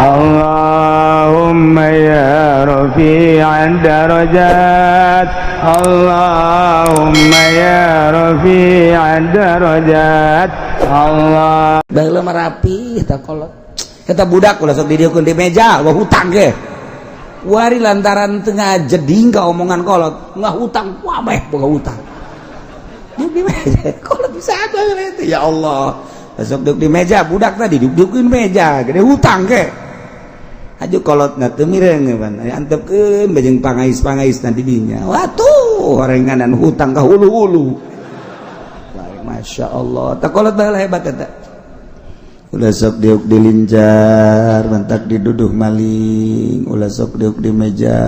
اللهم يا رفيع الدرجات، اللهم يا رفيع الدرجات، الله. Baheula mah rapi eta kolot. Eta budak ulah sok didieukeun di meja, wah hutang ge. Wari lantaran tengah jeding ka omongan kolot, nggak hutang, wah meh boga hutang. Duduk di meja, kolot bisa apa itu? Ya Allah. Besok duduk di meja, budak tadi duduk meja, gede hutang ke. Aju kolot na teu mireng pan. Antepkeun bajeng pangais-pangais nanti dinya. Watuh, horenganan hutang ka hulu-hulu. Masya Allah, tak kolot baheula hebat eta. Ulah sok diuk dilincar, mantak diduduh maling. Ulah sok diuk di meja,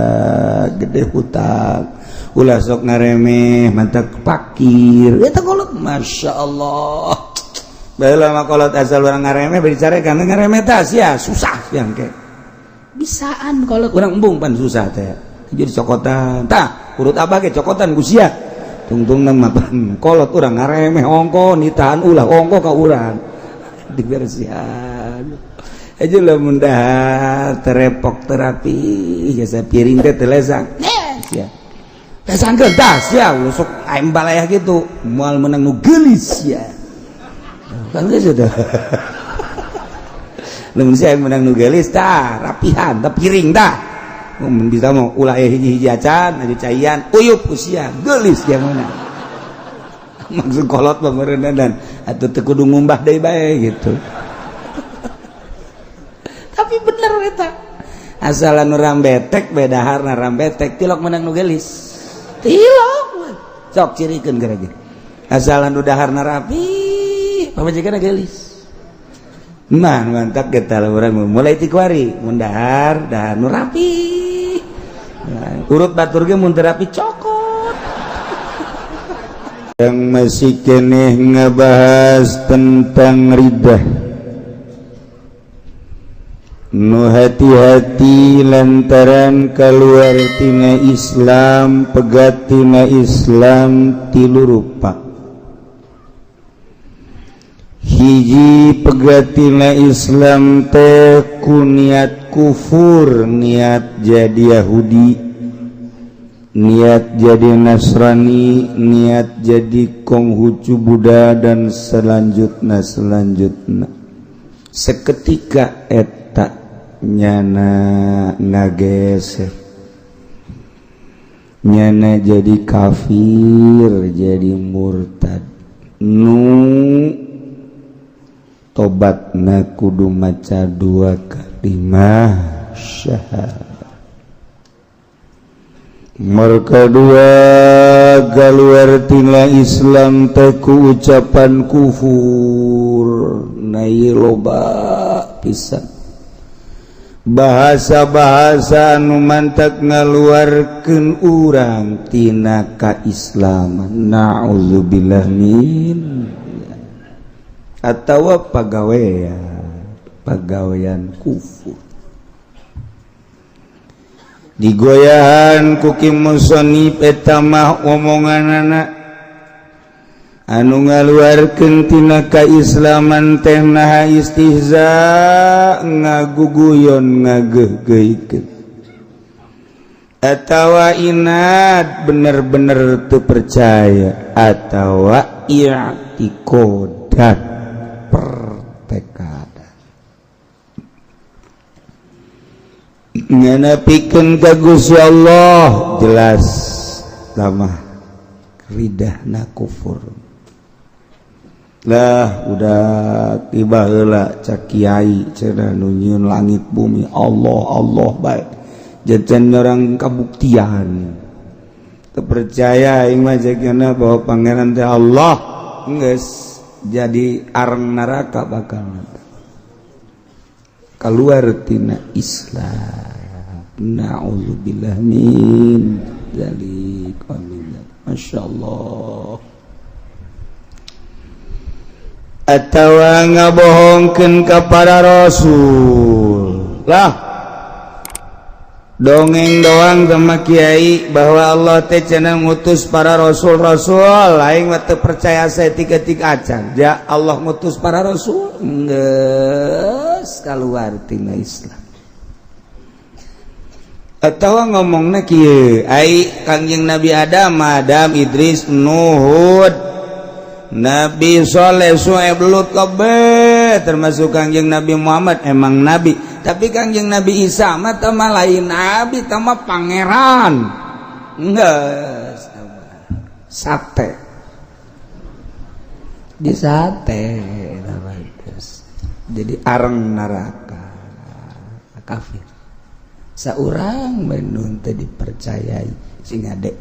gede hutang. Ulah sok ngaremeh, mantak pakir. Eta kolot, Masya Allah. Baheula mah kolot asal urang ngaremeh bicara karena ngaremeh teh sia susah yang ke. Bisaan kolot urang embung pan susah teh. Jadi cokotan. Tah, urut abah ge cokotan ku sia. Tungtung mah pan kolot urang ngaremeh ongko nitahan ulah ongko ka urang. Dibersihan aja lah mudah terepok terapi jasa piring teh telesang ya lesang ke das ya lu sok aing balayah gitu moal menang nu geulis ya kan geus sudah. Lamun sia menang nu geulis tah rapihan tah piring tah mun bisa mau ulah hiji-hiji acan aju caian uyup usia geulis dia mana maksud kolot pemerintah dan atau teu kudu ngumbah deui bae gitu. Tapi bener eta, asal anu rambetek beda harna rambetek tilok menang nu geulis tilok. Sok cirikeun gara ge asal anu daharna rapi pamajikanna geulis. Nah, mantap kita lah urang mulai ti kuari mun dahar dahar nu rapi. Nah, urut batur ge mun teu rapi cokot. Yang masih keneh ngebahas tentang riddah. Nu hati-hati lantaran keluar tina Islam, pegat tina Islam tilu rupa. Hiji, pegat tina Islam teh ku niat kufur, niat jadi Yahudi, niat jadi Nasrani, niat jadi Konghucu, Buddha, dan selanjutnya selanjutnya. Seketika eta nyana ngageser, nyana jadi kafir, jadi murtad. Nu tobatna kudu maca dua kalimah syahadat. Mereka dua, keluar tina Islam teh ku ucapan kufur. Nah, loba pisan bahasa-bahasa anu mantak ngaluarkeun urang tina kaislaman, naudzubillah min atawa pagawean pagawean kufur. Digoyahan ku Ki musonif eta mah omongan anak anu ngaluarkeun tina kaislaman teh naha istihza, ngaguguyon, ngageuhgeuhkeun, atawa inad, bener-bener teu percaya, atawa i'tikodan, pertekad nganapikeun ka Gusti Allah. Jelas lamah ridahna kufur lah. Udah tiba heula cak kiai cenah nu nyieun langit bumi Allah, Allah baik jajan orang kabuktian teu percaya aing mah cekna bahwa Pangeran teh Allah, geus jadi arang neraka, bakal keluar tina Islam. Na'udzubillah min dzalik. Amin. Masya Allah. Atawa ngabohongkeun ka para rasul lah, dongeng doang sama kiai bahwa Allah teh cenah ngutus para rasul-rasul. Aing mah teu percaya saeutik-eutik acan ja Allah ngutus para rasul, geus kaluar tina Islam. Atau ngomongna kieu, ai Kangjeng Nabi Adam, Adam, Idris, Nuhud, Nabi Soleh, Su'aib, Lut kabeh, termasuk Kangjeng Nabi Muhammad emang nabi, tapi Kangjeng Nabi Isa mah teh mah lain nabi, teh mah pangeran. Geus sate di sate jadi areng neraka kafir. Seorang menun teh dipercayai sing ade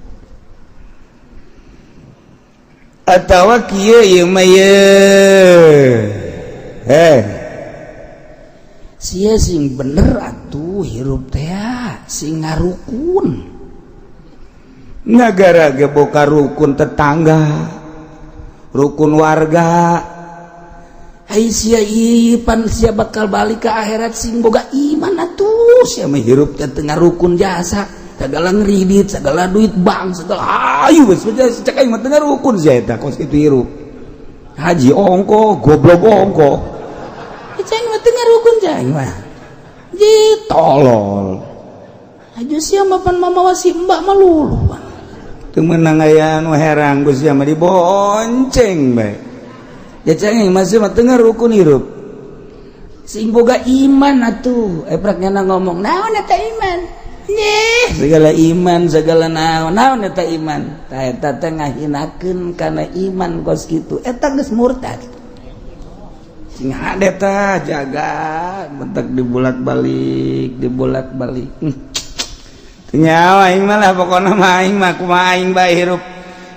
atawa kieu ieu mah ye sia sing bener atuh hirup teh sing ngarukun nagara ge boka rukun tetangga, rukun warga. Ai sia ipan sia bakal balik ke akhirat sing boga iman atuh. Sia mah hirup teh teu ngarukun jasa, segala ngridit, segala duit bank, segala ayu geus cek aing mah teu ngarukun sia eta kos kitu hirup. Haji ongko, goblok ongko. Cek aing mah teu ngarukun cek aing mah. Ji tolol. Aju sia mah pan mamawa si mbak mah luluh. Teu meunang aya anu herang ku sia mah dibonceng bae. Ya cengeng masih mah teu ngarukun hirup. Sing boga iman atuh. Eprak nyana ngomong, naon eta iman? Nyeh, segala iman, segala naon, naon eta iman? Tah eta teh ngahinakeun kana iman kos kitu. Eta geus murtad. Sing hade tah jaga, bentak dibolak-balik, dibolak-balik. Teu nyawa aing mah lah pokona mah aing mah kumaha aing bae hirup.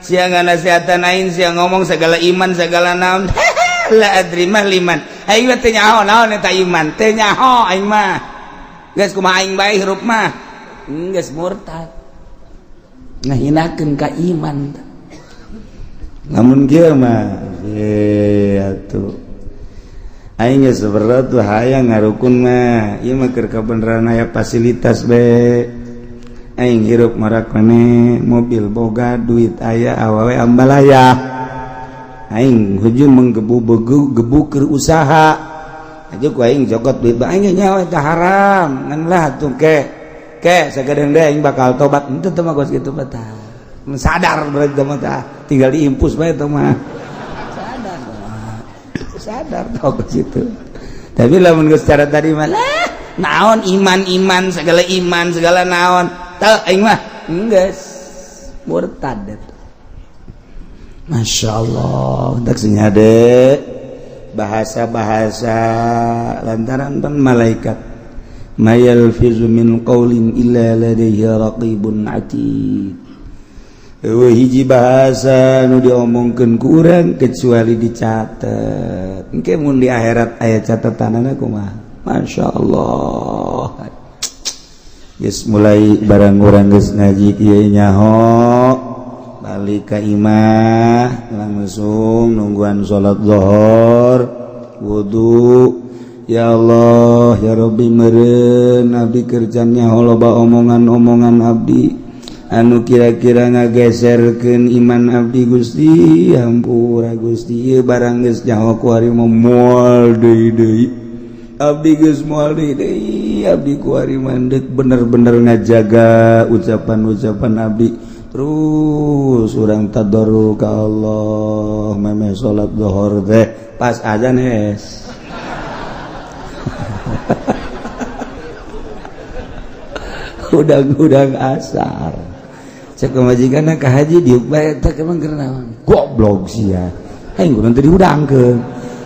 Sia nganasihatan aing, sia ngomong segala iman segala naon. La adri mah liman. Aing mah teu nyaho naon eta iman, teu nyaho aing mah. Geus kumaha aing bae hirup mah. Geus murtad. Ngahinakeun ka iman. Lamun kieu mah ye atuh. Aing geus berat tuh hayang ngarukun mah. Ieu mah keur kabeneran aya fasilitas be. Aing hirup marak maneh mobil boga duit aya awewe ambalaya. Aing hujung menggebu-gebu gebu keur usaha. Aja ku aing jokot duit bae aing nyawa eta haram. Ngan lah tuh ke. Ke sagedeung deui aing bakal tobat. Henteu teh mah geus kitu mah tah. Sadar berarti mah tah. Tinggal diimpus bae teh mah. Sadar mah. Sadar tau ke situ. Tapi lamun geus secara tadi mah lah naon iman-iman segala iman segala naon. Teu aing mah geus murtad eta. Masya Allah, tak sing hade bahasa-bahasa lantaran pan malaikat ma yalfizu min qaulin illa ladaihi raqibun atid. Eueuh hiji bahasa nu diomongkeun ku urang kecuali dicatet. Engke mun di akhirat aya catatanana kumaha? Masya Allah. Geus mulai barang urang geus ngaji kieu nyaho balik ka imah langsung nungguan salat zuhur wudu. Ya Allah ya Rabbi, meureun abdi kerjanya loba omongan-omongan abdi anu kira-kira ngageserkeun iman abdi. Gusti hampura Gusti, ieu barang geus nyaho ku ari mah moal deui deui abdi, geus moal deui deui abdi ku ari mandek bener-bener ngajaga ucapan-ucapan abdi. Terus urang tadarru ka Allah memeh salat zuhur teh pas azan hes udang-udang asar cek pamajikanna ka haji diuk bae teh emang keur naon goblok sia aing kudu teu diudangkeun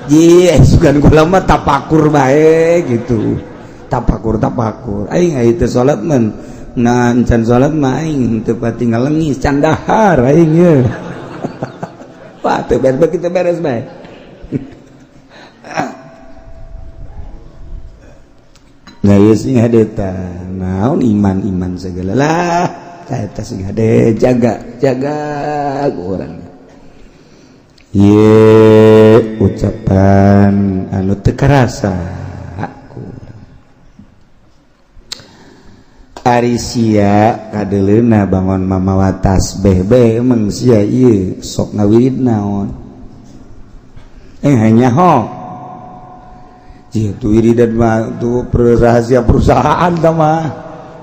ji sugan kula mah tapakur bae gitu tapakur tapakur aing aya teu salat men nah encan salat mah aing teu pati ngalengis can dahar aing ye. Wah teu beres kitu beres bae. Nah ieu sing hade tah naon iman-iman segala lah eta sing hade jaga jaga urang ye ucapan anu teu karasa ku urang. Ari sia kadeleuna bangon mamawa tasbih bae emang sia ieu sok ngawirid naon hanya ho itu wiridan mah tuh rahasia perusahaan mah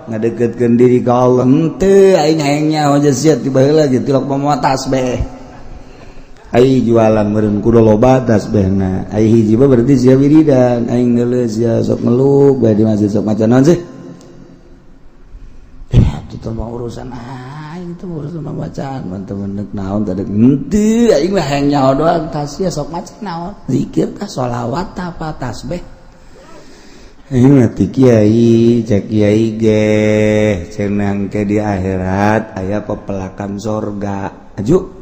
Ngadeketkeun diri ka Allah henteu, aing hayang nyaho sia ti baheula ge tilok mawa tasbeh. Ai jualan meureun kudu loba tasbehna. Ai hiji mah berarti sia wiridan. Aing geuleuh sia sok ngeluk bae di masjid, sok maca naon sih? Itu mah urusan aing, itu urusan bacaan teman-teman naon tadi henteu. Aing mah hayang nyaho doang, tas sia sok maca naon, zikir tah, sholawat tah, apa tasbih. Aing mah ti kiai, cek kiai ge cenah ke di akhirat aya pepelakan sorga aju.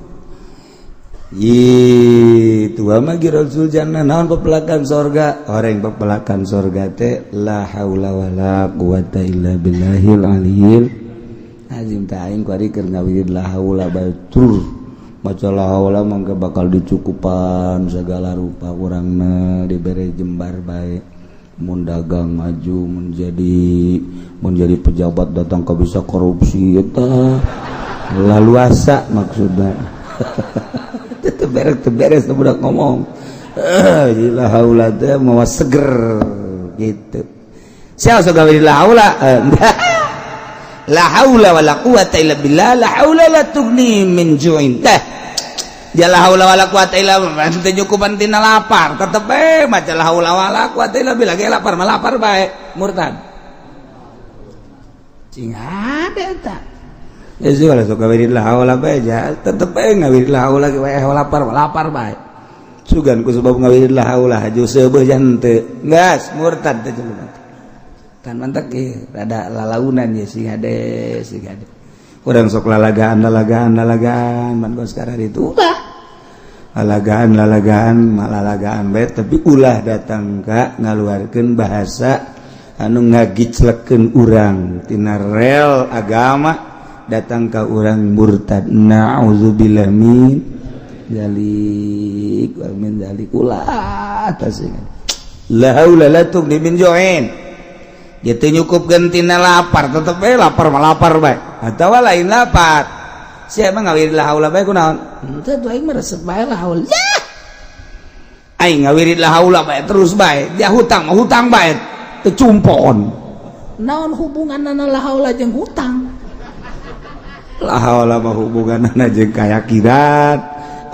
Ih, tua mah Rasul jannah naon pepelakan sorga? Orang pepelakan sorga teh la haula wala quwata illa billahil aliyil azim. Tah, aing kuari keur ngawirid la haula bae tur maca la haula, mangga bakal dicukupan segala rupa, urangna dibere jembar bae. Mun dagang maju, menjadi pejabat datang ke bisa korupsi eta laluasa maksudna. Itu beres beres budak ngomong la haula teh mawa seger gitu. Siapa sok gawe la haula, la haula wala quwata illa billah, la haula la tughni min ju'in. Teh dia la haula wala quwata illa billah teu nyukupan tina lapar, tetep bae maca la haula wala quwata illa billah ge lapar mah lapar bae, murtad cing ada eta. Ya sih, kalau suka wirid la haula bae ja, tetep bae ngawirid la haula ge wae lapar lapar bae. Sugan ku sebab ngawirid la haula haju seubeuh jan teu. Gas murtad teh jelema. Kan mantak ge rada lalaunan ya, sing hade sing hade. Urang sok lalagaan lalagaan lalagaan man kos sekarang itu ulah. Lalagaan lalagaan lalagaan bae, tapi ulah datang ka ngaluarkeun bahasa anu ngagiclekeun urang tina rel agama, datang ke orang murtad, na'udzubillah min dzalik wa min dzalik. Ulah tasingan la haula la tughni min ju'in, gitu nyukupkeun tina lapar, tetep bae lapar mah lapar bae atawa lain lapar. Sia mah ngawirid la haula bae kunaon? Henteu tuh, aing mah resep bae la haula. Aing ngawirid la haula bae terus bae, dia hutang mah hutang bae teu cumpon. Naon hubunganna la haula jeung hutang? La haula mah hubunganna jeung keyakinan,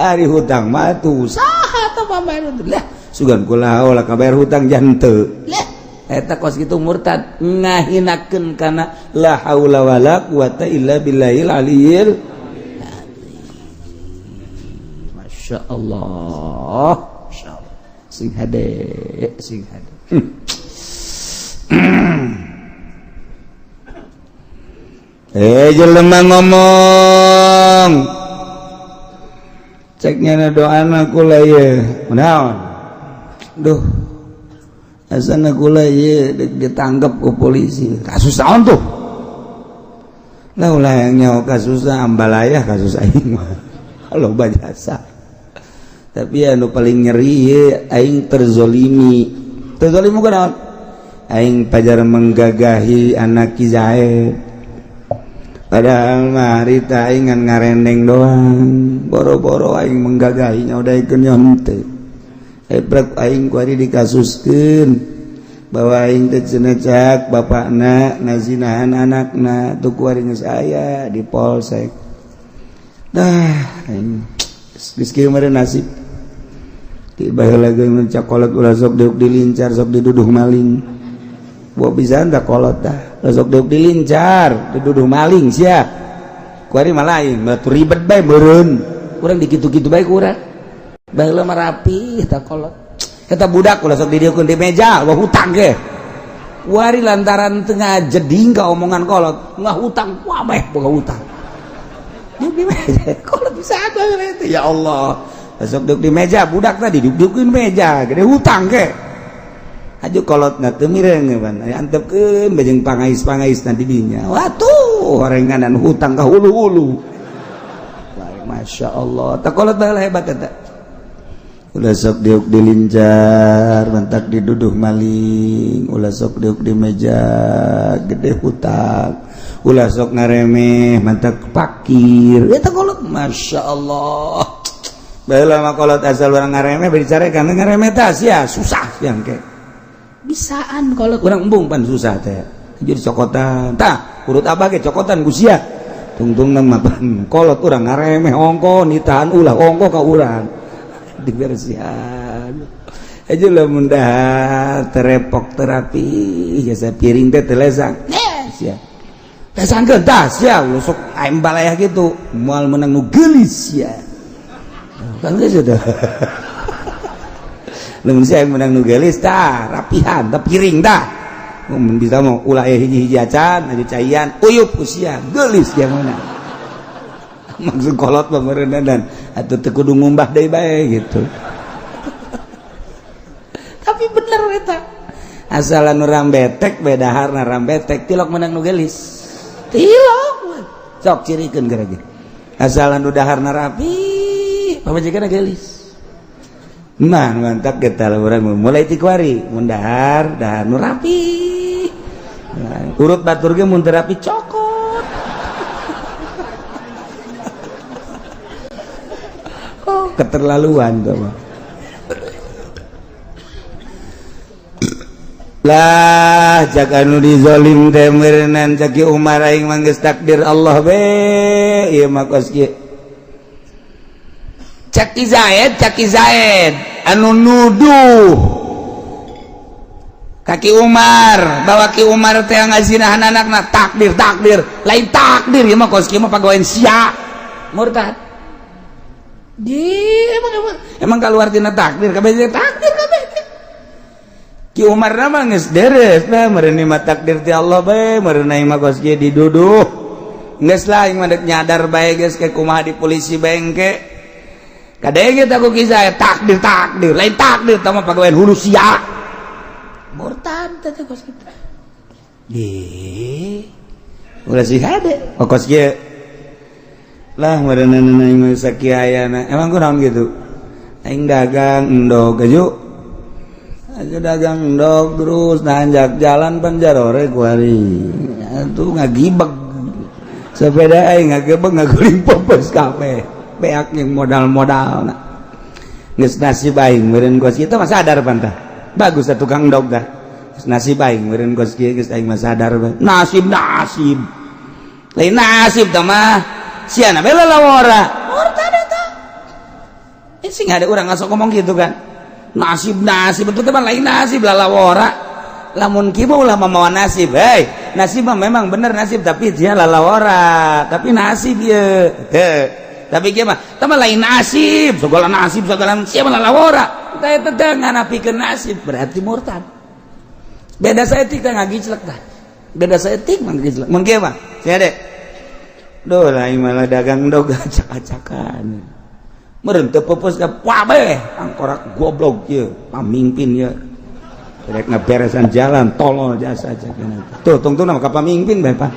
ari hutang mah tuh saha teh pambayar? Lah, sugan ku la haula kabayar hutang jante. Lah. Eta kos kitu murtad, ngahinakeun kana la haula wala quwata illa billahil aliyil. Masya Allah, Masya Allah, sing hade sing hade. Eh, jelema ngomong ceknya doana kula ye naon, duh, asana kula ye ditangkap ku polisi. Kasus naon tuh? Lah, ulah yang nyawa kasus ambalaya, kasus aing mah loba jasa, tapi anu paling nyeri ye aing terzolimi. Terzolimi kunaon? Aing pajar menggagahi anak Ki Zaid, padahal mah harita aing ngan ngarendeng doang, boro-boro aing menggagahinya udah ikeun henteu. Ebrek aing ku ari dikasuskeun bahwa aing teh cenah cak bapakna ngazinahan anakna tuh, ku ari geus aya di polsek. Dah, aing geus kieu meureun nasib. Ti baheula ge mun cak kolot, ulah sok diuk dilincar, sok diduduh maling. Bawa bisa dah kolot dah, sok diuk dilincar, diduduh maling sia. Ku ari mah lain, batu ribet bae meureun. Urang dikitu-kitu bae ku urang. Baheula mah rapi tah kolot. Eta budak ulah sok didieukeun di meja, wah hutang ge. Wari lantaran teu ngajeding ka omongan kolot, ngahutang wabeh boga hutang. Diuk di meja, kolot bisa ada itu. Ya Allah. Sok diuk di meja, budak tadi diuk-diukeun meja, gede hutang ge. Aju kolot na teu mireng pan, antepkeun bajeng pangais-pangais na di dinya. Watuh, horenganan hutang ka hulu-hulu. Masya Allah, tak kolot baheula hebat eta. Ulah sok diuk dilincar, mantak diduduh maling. Ulah sok diuk di meja, gede hutang. Ulah sok ngaremeh, mantak pakir. Eta kolot, Masya Allah. Baheula mah kolot asal urang ngaremeh bicara karena ngaremeh tah sia susah yang ke. Bisaan kolot. Urang embung pan susah teh. Jadi cokotan. Tah, urut abah ge cokotan ku sia. Tungtung mah kolot urang ngaremeh ongko nitahan ulah ongko ka urang. Dibersihan. Aja lamun dahar terepok terapi jasa piring teh teu lesang. Sia. Lesangkeun tah sia ulah sok aing balayah gitu. Moal menang nu geulis sia. Kan geus teh. Lamun sia menang nu geulis tah rapihan tah piring tah. Mun bisa mau ulah aya hiji-hiji acan aju caian uyup ku sia geulis dia mana. Maksud kolot mah meureunna dan atuh teu kudu ngumbah deui bae gitu. Tapi bener eta. Asalan urang betek bedaharna rambetek tilok menang nu geulis. Tilok. Sok cirikeun geura ge. Asalan nu daharna rapi, pamajikanna geulis. Nah, mantap kita urang mulai ti kuari mun dahar, dahar nu rapi. Nah, urut batur ge mun teu rapi cokot. Oh, keterlaluan tuh mah. Lah cak anu dizolim teh meureunnan cak Ki Umar aing mah geus takdir Allah be ieu mah kos kieu. Cak Ki Zaid anu nuduh ka Ki Umar bahwa Ki Umar teh ngazinahan anakna takdir takdir lain takdir ieu mah kos kieu mah pagawean sia murtad. Di emang keluar tina takdir kabeh takdir kabeh. Ki Umar mah geus deres lah meureun mah takdir ti Allah bae meureun aing mah kos kieu diduduh geus lah aing mah deuk nyadar bae geus ke kumaha di polisi bae engke kadenge teh ku Ki Zaid takdir takdir lain takdir tah mah pagawean hulu sia murtad teh kos kitu di ulah sih hade kos kieu lah meureun aing mah sakiayana emang kunaon gitu aing dagang endog aju aja dagang endog terus nanjak jalan panjarore kuari tuh ngagibeg sepeda aing ngagebeg ngaguling popos kabeh beak yang modal-modal geus nasib aing meureun kos kieu mah sadar pantah bagus tukang endog dah geus nasib aing meureun kos kieu geus aing mah sadar nasib nasib lain nasib tah mah siana bae lalawara murtad eta sing ada urang ngasok ngomong gitu kan nasib nasib betul teman lain nasib lalawara lamun kieu ulah mamawa nasib hei nasib mah memang bener nasib tapi dia lalawara tapi nasib ye tapi kieu mah tah lain nasib segala nasib segala siapa lalawara tah eta teh nganapikeun nasib berarti murtad beda saeutik teh ngagiclek tah beda saeutik mah ngagiclek mun kieu mah sia deh duh lain malah dagang dog acak-acakan meureun teu peupeus ka kabeh angkorak goblok ieu pamimpin ieu rek ngaberesan jalan tolol jasa aja tuh tungtung nama ka pamimpin bae Pak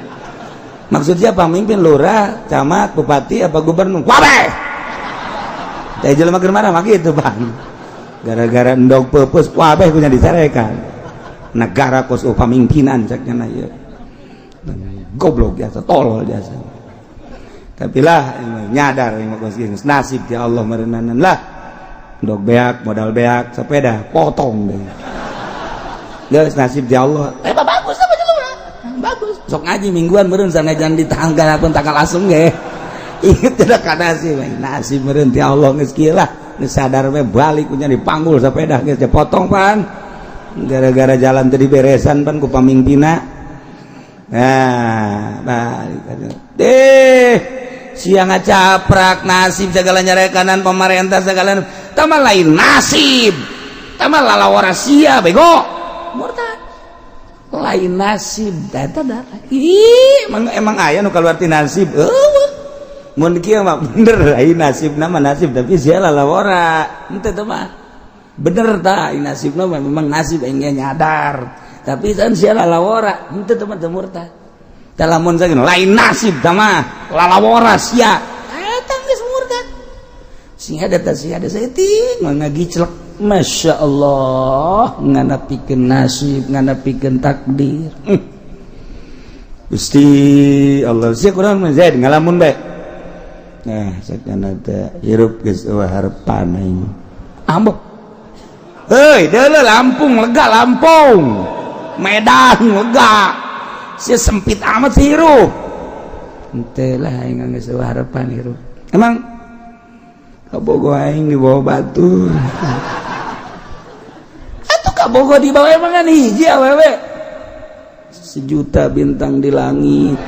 maksudnya pamimpin lurah camat bupati apa gubernur kabeh teh jelema keur marah mah kitu Bang gara-gara endog peupeus kabeh kunya dicarekan negara kos pamimpinan cek nya ieu goblok jasa tolol jasa tapi lah nyadar nasib ya Allah merenanan lah dok beak modal beak sepeda potong deh geus nasib ya Allah bagus apa jelema bagus sok ngaji mingguan meureun sanajan di tanggal pun tanggal asem ge inget tidak ka nasib nasib meureun ti Allah geus kieu lah geus sadar we balik kunya dipanggul sepeda geus dipotong pan gara-gara jalan teu diberesan pan ku pamimpinna nah balik deh siang ngacaprak nasib segala nyarekanan pemerintah segala tama lain nasib tama lalawara sia bego murtad lain nasib eta darah ih emang aya nu kaluar ti nasib eueuh mun kieu mah bener lain nasib nama nasib tapi sia lalawara henteu teh mah bener tah nasibna mah memang nasib aing nyadar tapi kan sia lalawara henteu teh mah teu murtad lamun lain nasib mah lalawara sia eta geus murtad sing ada teh sia ada saeutik ngagiclek Masya Allah nganapikeun nasib nganapikeun takdir Gusti Allah sia kurang mah Zaid ngalamun bae nah sakana teh hirup geus eueuh harepan aing ambek heuy deuleu Lampung lega Lampung Medan lega Sia sempit amat sih hirup. Henteu lah, aing geus harapan hirup. Emang kabogoh aing dibawa batur. Atuh kabogoh dibawa emang kan hiji awewe. Sejuta bintang di langit,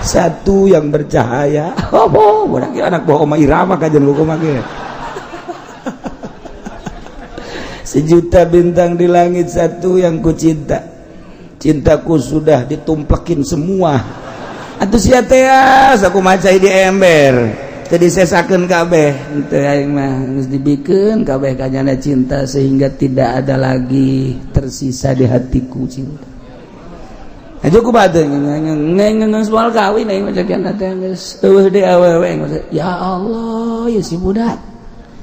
satu yang bercahaya. Oh, budak anak bawa Oma Irama kajian lu kumaha ge. Sejuta bintang di langit, satu yang ku cinta. Cintaku sudah ditumplekin semua. Atuh sia teh aku macai di ember. Teu disesakeun kabeh. Henteu, aing mah geus dibikeun kabeh kanyana cinta sehingga tidak ada lagi tersisa di hatiku cinta. Aja ku bade ngeung moal kawin aing mah, ceuk teh geus eueuh deui awewe. Ya Allah, ya si budak.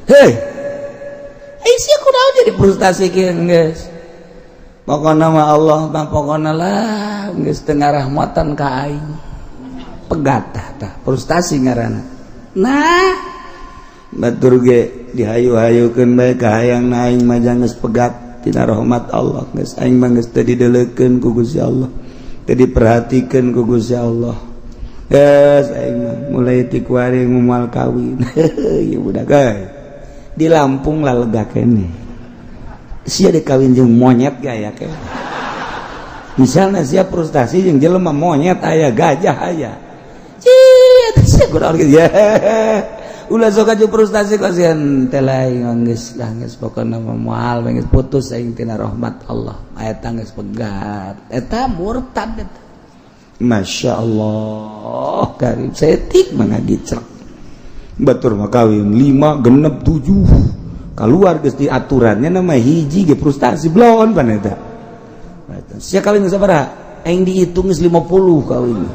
Hei. Eh, sia kunaon jadi frustasi kieu geus. Pokona mah Allah mah pokona lah geus teu ngarahmatan ka aing. Pegat tah, tah frustasi ngaranna. Nah, batur ge dihayu-hayukeun bae ka hayang aing mah geus pegat tina rahmat Allah, geus aing mah geus teu dideulekeun ku Gusti Allah. Teu diperhatikeun ku Gusti Allah. Geus aing mah mulai ti kuari moal kawin. Ieu budak euy. Di Lampung lah lega kene. Sia dikawin jeung monyet ge aya kene. Misalnya sia frustasi jeung jelema, monyet aya, gajah aya. Cia sia kunaon kitu ya. Ulah sok aju frustasi kasihan teh lain, geus lah, geus pokona mah moal, geus putus aing tina rahmat Allah. Eta geus pegat. Eta murtad eta. Masya Allah, karim setik mah ngagicrek. Batur mah kawin 5, 6, 7 keluar geus di aturannya nama hiji ge frustasi blon pan eta. Sia kawin sabaraha? Aing dihitung geus 50 kawin.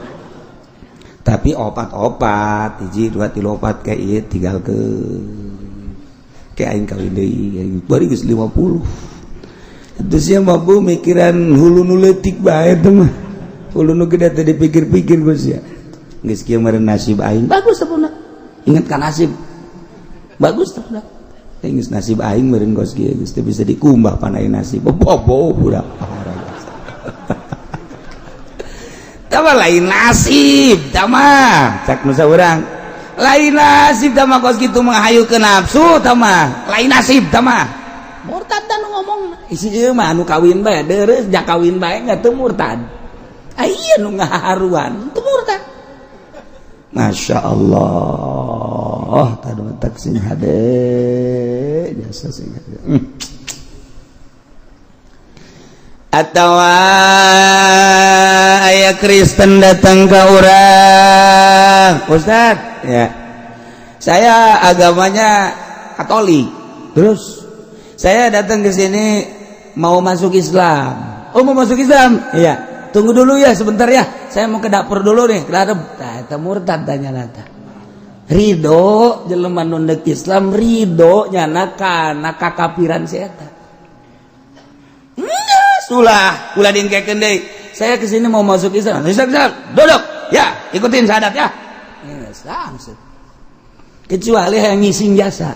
Tapi opat-opat, hiji dua tilu opat kayak ieu tinggal ke kayak aing kawin deui, aing bari geus 50. Itu sia mah bu mikiran hulu nu leutik bae teh mah. Hulu nu gede teh dipikir-pikir geus sia. Geus kieu meureun nasib aing. Bagus teh. Ingat kan nasib. Bagus teh. Geus nasib aing meureun kos kieu geus teu bisa dikumbah panai nasib. Bobo budak. Tama lain nasib, tama cak nu saurang. Lain nasib tama kos kitu menghayu ke nafsu tama. Lain nasib tama. Murtad dan ngomong isi ieu mah anu kawin bae deureuh jak kawin bae enggak teu murtad. Aya nu ngaharuan teu murtad. Masya Allah, tadu tak sing hade jasa sing hade. Atau aya Kristen datang ke urang, Ustad ya, saya agamanya Katolik, terus saya datang ke sini mau masuk Islam. Oh, mau masuk Islam? Iya, tunggu dulu ya, sebentar ya, saya mau ke dapur dulu nih, ke dapur. Nah, eta murtad tanya nata. Ridho jelema nu Islam, ridho nyana kana kakapiran si eta. Ulah, ulah diengkekeun deui. Saya kesini mau masuk Islam. Islam, Islam. Duduk. Ya, ikutin syahadat ya. Langsung. Kecuali yang ngising jasa.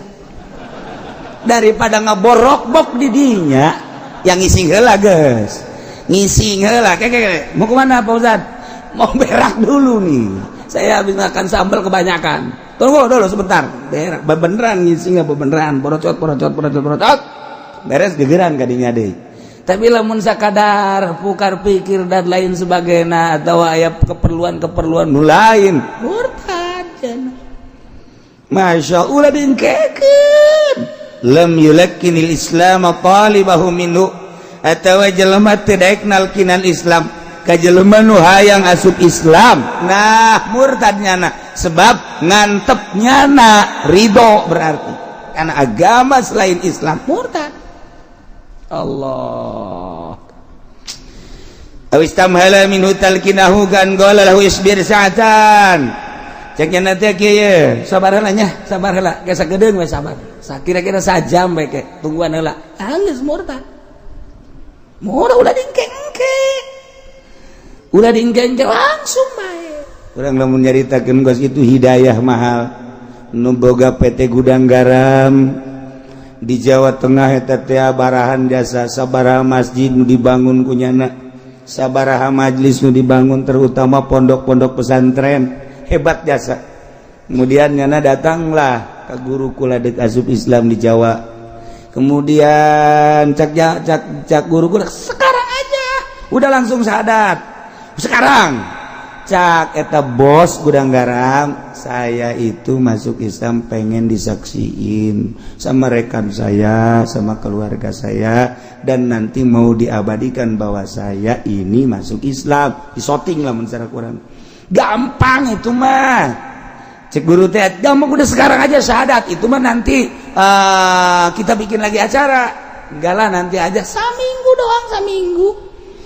Daripada ngaborok-bok di dinya, yang ngising heula geus. Ngising heula. Kayak mau kemana, Pak Ustad? Mau berak dulu nih. Saya habis makan sambal kebanyakan. Tunggu dulu sebentar. Berak, beneran ngising beneran. Porocot, porocot, porocot, porocot. Beres gegeran kadinya deui. Tapi lamun sakadar pukar pikir dan lain sebagainya atau aya keperluan-keperluan nu lain, murtad cenah. Masya Allah, diengkekeun. Lam yulakkinil Islam talibahu minhu, atawa jelema teu daek nalkinan Islam ka jelema nu hayang asup Islam. Nah, murtad nyana sebab ngantep nyana ridho berarti karena agama selain Islam murtad. Allah. Aw istamhala minhu talkinahu kan qala lahu isbir sa'atan. Cek nya teh kieu, sabar heula nya, sabar heula, ge sagedeung we sabar. Sakira-kira sajam we ke, tungguan heula. Geus murtad. Murah ulah diengke-engke. Ulah diengke-engke langsung bae. Urang lamun nyaritakeun kos itu hidayah mahal. Nu boga PT Gudang Garam di Jawa Tengah eta teh barahan jasa sabaraha masjid nu dibangun kunyana. Sabaraha majlis nu dibangun, terutama pondok-pondok pesantren, hebat jasa. Kemudian nyana datanglah ke guru kula dek asup Islam di Jawa. Kemudian cak cak cak guru kula, sekarang aja udah langsung syahadat sekarang. Cak eta bos Gudang Garam, saya itu masuk Islam pengen disaksiin sama rekan saya, sama keluarga saya, dan nanti mau diabadikan bahwa saya ini masuk Islam, disoting lah secara kurang gampang. Itu mah cek guru teh gampang, udah sekarang aja syahadat. Itu mah nanti kita bikin lagi acara. Enggak lah, nanti aja, saminggu doang, saminggu.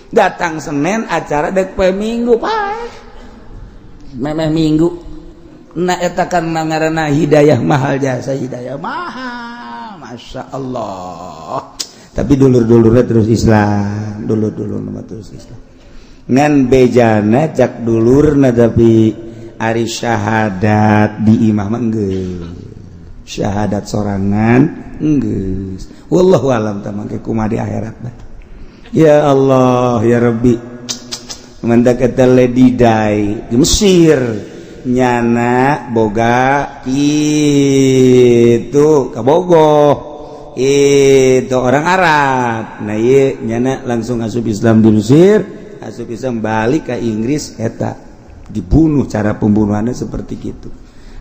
Datang Senin, acara dek Minggu, pak, memeh Minggu. Nah, eta kan ngaranna hidayah mahal, jasa hidayah mahal, masya Allah. Tapi dulur-dulurnya terus Islam, dulur-dulur nama terus Islam. Ngan bejana cak dulurna, tapi ari syahadat di imah mah geus syahadat sorangan geus. Wallahu alam tah mangke kumaha di akhirat bah. Ya Allah ya Rabbi. Mantak eta Lady Di di Mesir, nyana boga itu kabogoh itu orang Arab. Nah, iya, nyana langsung asup Islam di Mesir, asup Islam, balik ke Inggris, eta dibunuh. Cara pembunuhannya seperti gitu.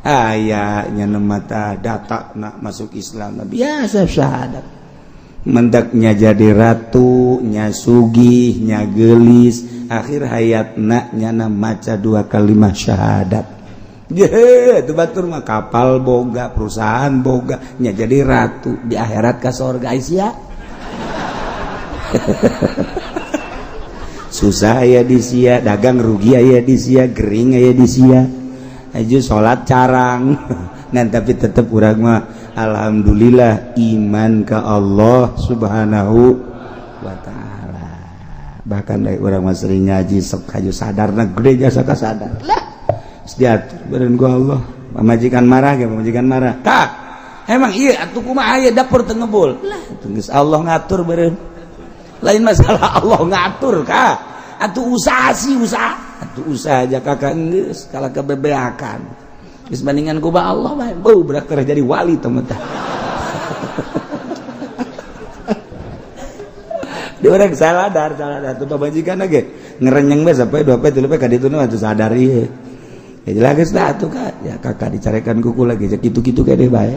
Aya nyana mata data nak masuk Islam. Nah, biasa syahadat, mendaknya jadi ratu nya, sugih nya, gelis. Akhir hayatna nyana maca dua kalimat syahadat. Ye, itu batur mah kapal boga, perusahaan boga, nya jadi ratu di akhirat ka sorga sia. Susah ya di sia, dagang rugi ya di sia, gering ya di sia. Aja salat carang. Nah, tapi tetep urang mah alhamdulillah iman ke Allah Subhanahu wa Taala. Bahkan dari urang mah sering ngaji, sok kaju sadarna gede jasa ka sadar. Lah, diatur beren gua Allah. Pamajikan marah ge, pamajikan marah. Kak, emang iya atuh kumaha aya dapur teu ngebul. Lah, geus Allah ngatur beren. Lain masalah Allah ngatur, Kak. Atuh usaha sih usaha. Atuh usaha aja kakak geus kalah kebebeakan. Geus bandingan ku ba Allah bae. Beuh, berak jadi wali teman tah. Di orang saladar, saladar tuh pamajikan ge ngerenyeng bae sampai dua poe tilu poe ka ditu mah sadar ieu. Ya jelas geus lah atuh, Kak. Ya kakak dicarekan kuku lagi kitu-kitu kene bae.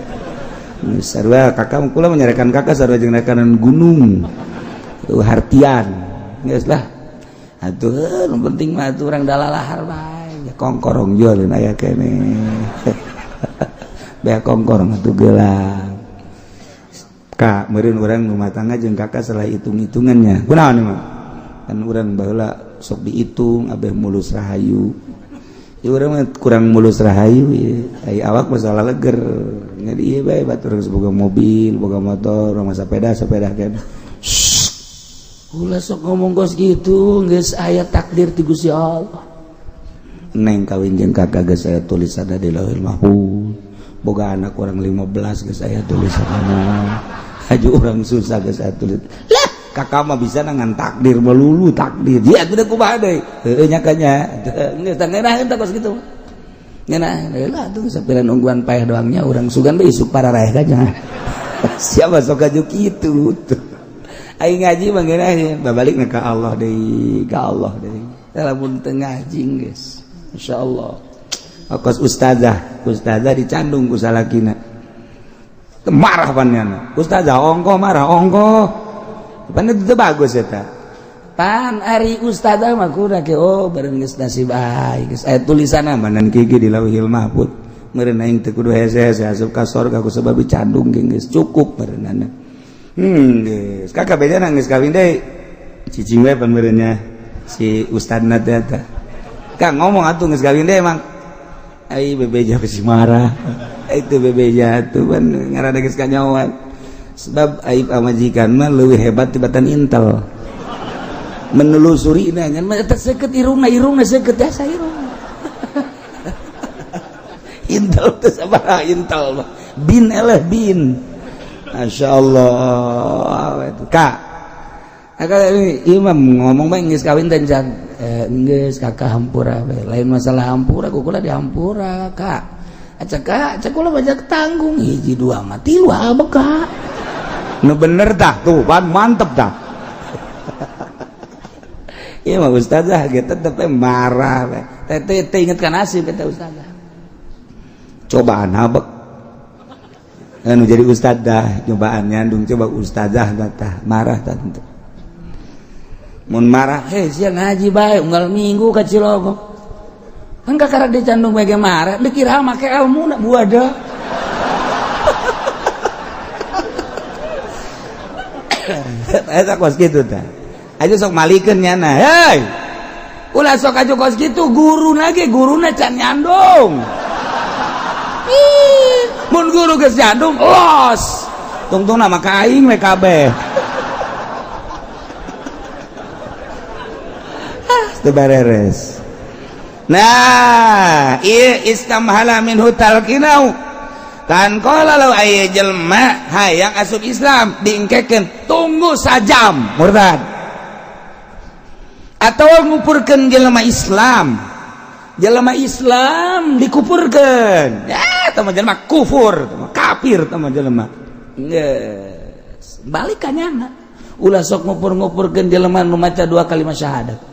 Sarua kakak kula menyarekan kakak sarua jeung rekanan gunung. Tuh hartian. Geus lah. Atuh nu penting mah atuh urang dalalahar bae. Ya kongkorong jualin aya kene. Bea kongkorong atuh gelang. Kak, meureun urang rumah tangga jeung kakak salah hitung-hitungannya. Kunaon mah? Kan urang baheula sok dihitung abeh mulus rahayu. Ya urang mah kurang mulus rahayu ya. Ai awak masalah leger. Jadi ieu bae batur geus boga mobil, boga motor, urang mah sepeda, sepeda kan. Ulah sok ngomong kos gitu, geus aya takdir ti Gusti Allah. Neng kawin jeung kakak geus aya tulisanna di Lauhul Mahfuz. Boga anak orang 15 geus aya tulisanna. Haju orang susah geus aya tulis. Lah, kakak mah bisa ngan takdir melulu takdir. Dia atuh kumaha deui? Heueuh nya kanya. Geus tah ngeunaheun tah kos kitu. Ngeunah lah tuh sapiran ungguan paeh doangnya urang sugan bae isuk para raeh kanya. Siapa sok kaju kitu tuh. Aing ngaji mah ngeunaheun, babalikna ka Allah deui, ka Allah deui. Lamun teu ngaji geus. Insyaallah. Kos ustazah, ustazah dicandung ku salakina. Marah pannyana. Ustazah ongkoh marah ongkoh. Pan itu bagus eta. Pan ari ustazah mah kudu ke oh bareng geus nasib aing geus aya tulisanna manan kieu di Lauhil Mahfuz. Meureun aing teu kudu hese-hese asup ka sorga ku sebab dicandung geus cukup meureunana. Geus kakak beda geus kawin deui. Cicing we pan meureunnya si ustadna teh eta. Kang ngomong atuh geus kawin deui emang. Ai bebeja pasti marah. Itu bebeja tuh pan ngaranna geus kanyawan. Sebab aib pamajikan mah leuwih hebat tibatan intel. Menelusuri ngan mah eta seukeut irungna, irungna seukeut jasa irung. Intel teh sabaraha intel mah. Bin eleh bin. Masya Allah. Kak, Imam ngomong bae geus kawin teh can geus kakak hampura we. Lain masalah hampura, kukula dihampura kak. Acak kak, cek kula banyak tanggung hiji dua mah tilu abek. Nu bener tah tuh, pan mantep tah. Iya mah ustazah gitu tetep marah we. Teh teh inget kan nasib eta ustazah. Cobaan habek. Anu jadi ustazah, cobaan nyandung coba ustazah tah marah tah tentu. Mun marah, heh sia ngaji bae unggal minggu ka Cilogo. Kan kakara dicandung bae marah, dikira make ilmu na buada. Eta kos kitu tah. Aja sok malikeun nyana. Hei. Ulah sok aju kos kitu guruna ge guruna can nyandung. Ih, mun guru geus nyandung los. Tungtungna mah ka aing we kabeh. Teu bareres. Nah, ieu istamhala minhu talqinau. Kan qala law aya jelema hayang asup Islam diengkekeun tunggu sajam murtad. Atau ngupurkeun jelema Islam. Jelema Islam dikupurkeun. Ya, eta mah jelema kufur, eta mah kafir eta mah jelema. Geus, balik ka nyana. Ulah sok ngupur-ngupurkeun jelema nu maca dua kalimat syahadat.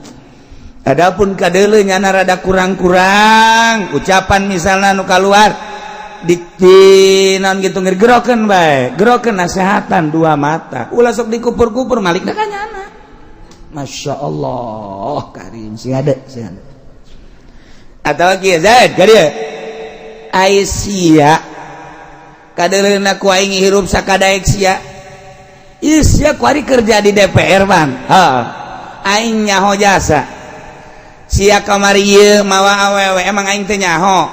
Adapun kadeuleu nyana rada kurang-kurang ucapan misalna nu kaluar di naon gitu ngegerokeun bae, gerokeun nasehatan dua mata. Ulah sok dikupur-kupur malikna ka nyana. Masya Allah karim sih ada sih ada. Atau kieu Zaid ka dieu. Ai sia kadeuleuna ku aing hirup sakadaek sia. Ieu sia kuari kerja di DPR bang. Heeh. Aing nyaho jasa. Sia kamari ieu mawa awewe emang aing teh nyaho.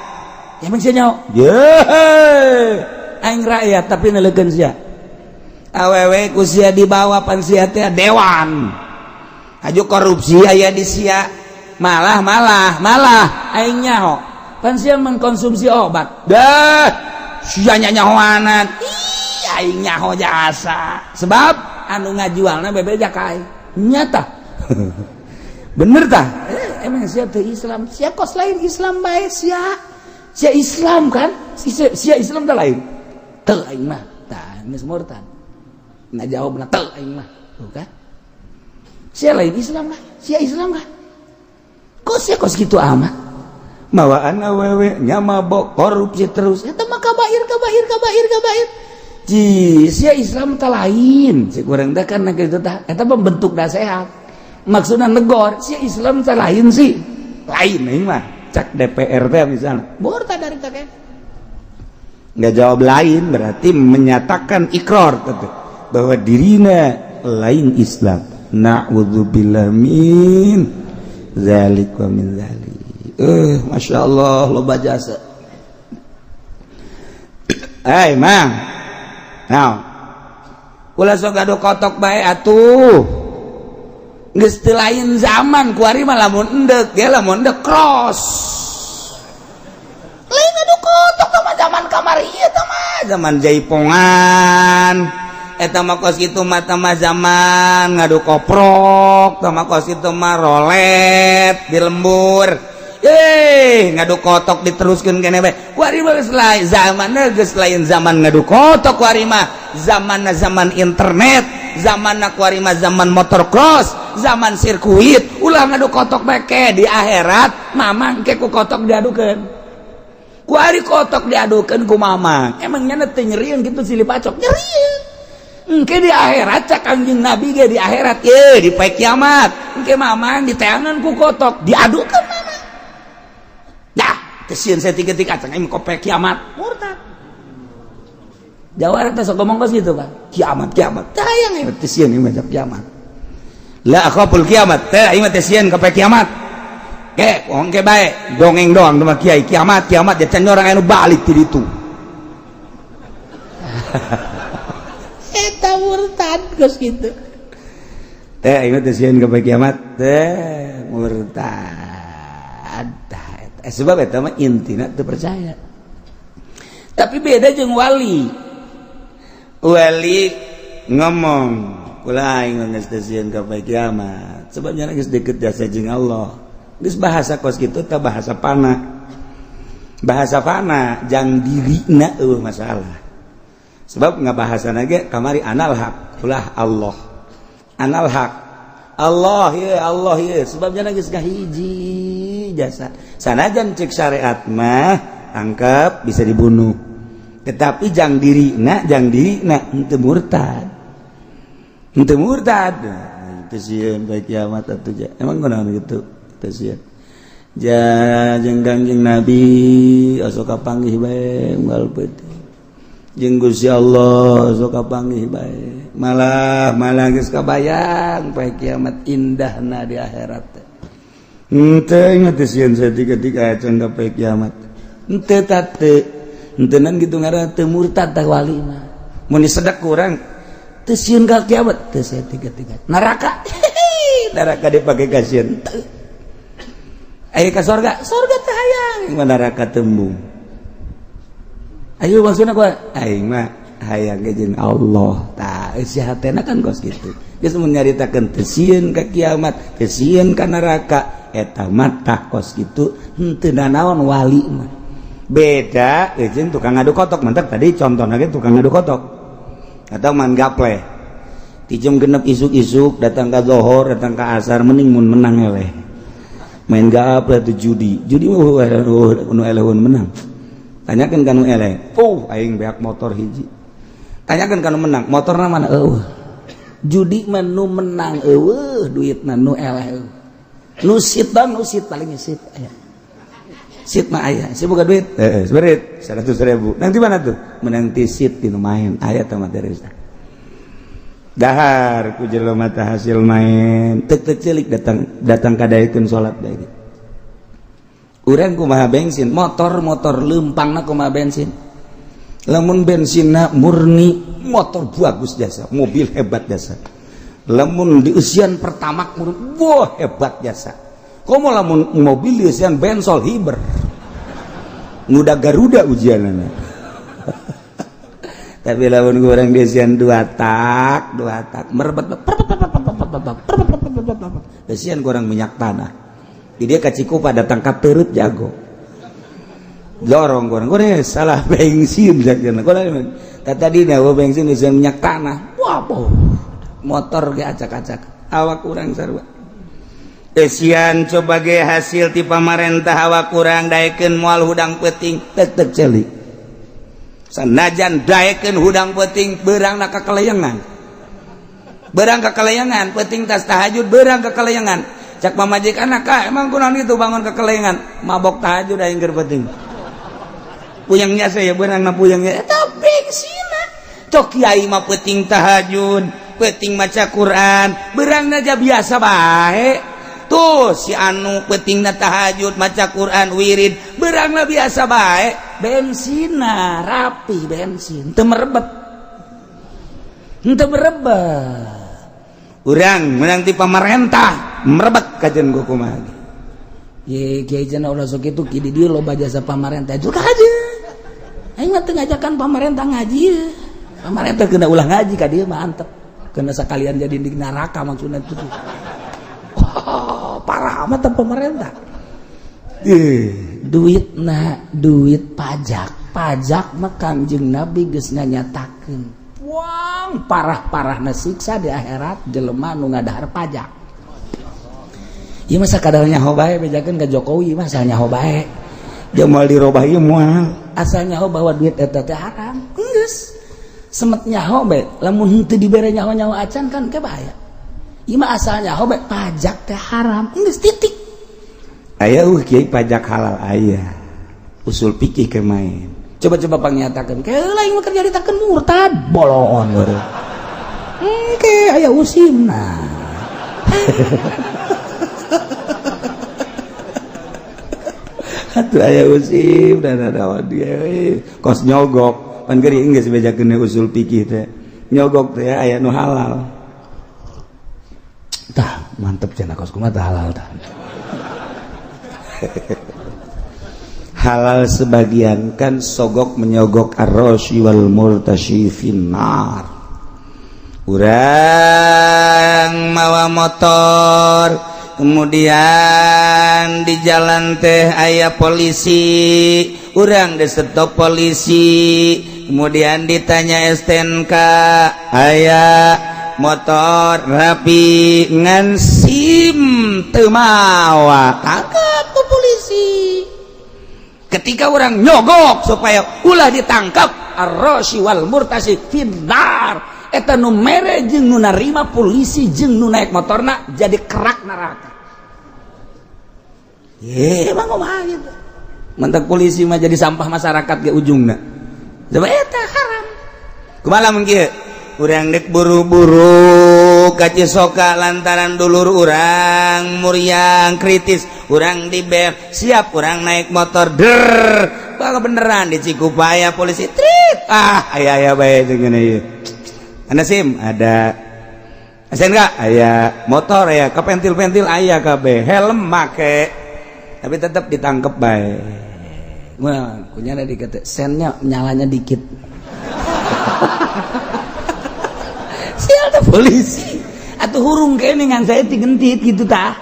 Emang sia nyaho? Ye. Aing rakyat tapi neleukeun sia. Awewe ku sia dibawa pan sia teh dewan. Aju korupsi aya di sia. Malah malah malah aing nyaho. Pan sia mengkonsumsi obat. Dah sia nyahoanan. Ih, aing nyaho jasa. Sebab anu ngajualna bebeja ka aing. Nyata. Bener tah? Emang sia teu Islam? Sia kos lain Islam bae sia. Sia Islam kan? Sia Islam teh lain. Teu aing mah. Tah geus murtad. Ngajawabna teu aing mah. Tuh kan? Sia lain Islam lah. Sia Islam lah. Kok sia kos kitu amat? Mawaan awewe nya mabok korupsi terus. Eta mah kabair kabair kabair kabair. Ji, sia Islam teh lain. Si kurang teh kan kitu tah. Eta pembentuk nasehat. Maksudnya negor, si Islam teh lain sih. Lain aing mah. Cak DPR teh misalnya. Murtad dari cak. Nggak jawab lain berarti menyatakan ikrar gitu, bahwa dirina lain Islam. Na'udzubillah min zalik wa min zalik. Masya Allah loba jasa. Hei mang. Nah. Ulah sok gaduh kotok bae atuh. Geus teu lain zaman kuari mah lamun endek ge lamun endek cross. Lain adu kotok tah mah zaman kamari ieu tah mah zaman jaipongan. Eta mah kos kitu mah tah mah zaman ngadu koprok, tah mah kos kitu mah rolet di lembur. Ngadu kotok diteruskeun keneh bae. Kuari mah geus lain zamanna geus lain zaman ngadu kotok kuari mah zamanna zaman internet, zamanna kuari mah zaman motor cross, zaman sirkuit. Ulah ngadu kotok bae ke di akhirat mamang ke ku kotok diadukeun. Kuari kotok diadukeun ku mamang. Emang nya teu nyerieun kitu silih pacok nyerieun. Engke di akhirat cak Kangjeng Nabi ge di akhirat ye di poe kiamat. Engke mamang diteangan ku kotok diadukeun mamang. Dah, teu sieun saeutik-eutik acang aing kope kiamat. Murtad. Jawara teh sok ngomong kos gitu kan. Kiamat kiamat. Tayang ieu teu sieun ieu mah kiamat. La akhaful kiamat. Teh aing mah teu sieun ka poe kiamat. Ke, wong ke bae, dongeng doang mah kiai kiamat kiamat ya can orang anu balik ti ditu. Eta murtad geus kitu. Teh aing mah teu sieun ka poe kiamat. Teh murtad. Sebab eta mah intina teu percaya. Tapi beda jeung wali. Wali ngomong Kula aing mah geus teu sieun ka poe kiamat. Sebabnya geus deket jasa jeung Allah. Geus bahasa kos kitu teh bahasa panah. Bahasa fana jang dirina eueuh masalah. Sebab ngabahasana ge kamari anal haq, ulah Allah. Anal haq. Allah ye, Allah ye, sebabnya geus kahiji jasa. Sanajan cek syariat mah tangkap bisa dibunuh. Tetapi jang dirina henteu murtad. Henteu murtad. Teu sieun bae kiamat atuh ja. Emang kunaon kitu? Teu sieun. Ja jeung Kangjeng Nabi osok kapanggih bae unggal peuting. Jeung Gusti Allah osok kapanggih bae. Malah malah geus kabayang poe kiamat indahna di akhirat teh. Henteu ingat teu sieun saeutik-eutik acan ka poe kiamat. Henteu teu henteunan kitu ngaranna teu murtad tah wali mah. Mun disedek ku urang teu sieun ka kiamat teu saeutik-eutik. Neraka neraka dipake kasieun. Ayo ke sorga, sorga teh hayang, neraka tembung. Ayo maksudna kumaha? Aing mah hayang ge jeung Allah. Tah eusi hatena kan kos kitu. Geus mun nyaritakeun teu sieun ka kiamat, teu sieun ka neraka, eta mah tah kos kitu henteu nanaon wali mah. Beda jeung tukang ngadu kotok, mantap tadi contohna ge tukang ngadu kotok. Atau man gaple. Ti jam 6 isuk-isuk datang ka zohor, datang ka asar mending mun menang eleh. Main gaple tuh judi. Judi mah nu eleh menang. Tanyakan ka nu eleh. Oh, aing beak motor hiji. Tanyakan ka nu menang, motorna mana eueuh. Judi mah nu menang eueuh, duitna nu eleh eueuh. Nu sit bang, nu sit paling sit aya. Sit mah aya, si boga duit. Heeh, seberit 100.000. Nanti mana tuh? Menang ti sit di nu main. Aya teh materi. Dahar ku jelema teh hasil main. Tek tek celik datang datang kadaekeun salat bae. Urang kumaha bensin, motor-motor lempangna kumaha bensin. Lamun bensinna murni, motor bagus jasa, mobil hebat jasa. Lamun dieusian pertamax murni, wah hebat jasa. Komo lamun mobil dieusian bensol hiber. Nguda Garuda ujianana. Tapi lamun kurang dieusian dua tak merebet eusian kurang minyak tanah. Di dia ka Cikupa datang ka Teureup jago. Dorong kurang kurang salah bensin jakna. Kurang tadi na bensin eusian minyak tanah. Wah, boh. Motor ge acak-acak. Awak kurang sarua. Eusian coba ge hasil ti pamarentah awak kurang daekeun moal hudang peuting tek-tek celik. Sanajan daekeun hudang peuting beurangna ka kalayangan. Beurang ka kalayangan, peuting tas tahajud beurang ka kalayangan. Cak pamajikan anak, emang kunaon itu bangun ke kalayangan, mabok tahajud aing keur peuting. Puyengnya saya beurangna puyengnya eta bengsina. Cok kiai mah peuting tahajud, peuting maca Quran, beurangna aja biasa bae. Tuh si anu peutingna tahajud, maca Quran, wirid, beurangna biasa bae. Bensina rapi bensin, teu merebet. Henteu merebet. Urang menang ti pamarentah merebet kajian gua kumaha. Ye kiai cenah ulah sok kitu ki di dieu loba jasa pamarentah juga aja. Aing mah teu ngajakan pamarentah ngaji. Pamarentah kena ulah ngaji ka dieu mah antep. Kena sekalian jadi di neraka maksudna itu. Oh, parah amat pemerintah. Duitna duit pajak. Pajak mah Kangjeng Nabi geus nganyatakeun. Wang parah-parahna siksa di akhirat jelema nu ngadahar pajak. Ieu mah sakadar nyaho bae bejakeun ka Jokowi mah asal nyaho bae. Dia moal dirobah ieu moal. Asal nyaho bahwa duit eta teh haram. Geus. Semet nyaho bae, lamun henteu dibere nyaho-nyaho acan kan ke bahaya. Ieu mah asal nyaho bae pajak teh haram. Geus titik. Aya kiai pajak halal aya. Usul fikih ke main. Coba-coba pangnyatakeun. Keula ieu mah keur nyaritakeun murtad bolon baru. Engke aya usimna. Atuh aya usim dan ada dia kos nyogok. Pan geuring geus bejakeun usul fikih teh. Nyogok teh aya nu halal. Tah, mantep cenah kos kumaha tah halal tah. Halal sebagian kan sogok menyogok ar-rasyi wal murtasyi finnar. Urang mawa motor, kemudian di jalan teh aya polisi, urang di stop polisi, kemudian ditanya STNK aya, motor rapi, ngan SIM teu mawa, tangkap ku polisi. Ketika orang nyogok supaya ulah ditangkap, ar-rasyi wal murtasyi finnar. Eta nu mere jeung nu narima, polisi jeung nu naik motorna, jadi kerak neraka. Ye, emang kumaha gitu. Mantak polisi mah jadi sampah masyarakat ke ujungna. Coba eta haram. Kumaha lamun kieu? Urang dek buru-buru ka Cisoka lantaran dulur urang muriang kritis, urang di bel, siap urang naik motor der, bakal beneran di Cikupaya polisi trit, ah aya aya bae jeung ieu. Anda SIM ada, STNK aya, motor aya, kepentil-pentil aya kabeh, helm make, tapi tetap ditangkep bae. Wah, kunyana dikata sennya nyalanya dikit. Sial tuh polisi. Atau hurung kene ngan saya gentit gitu tah.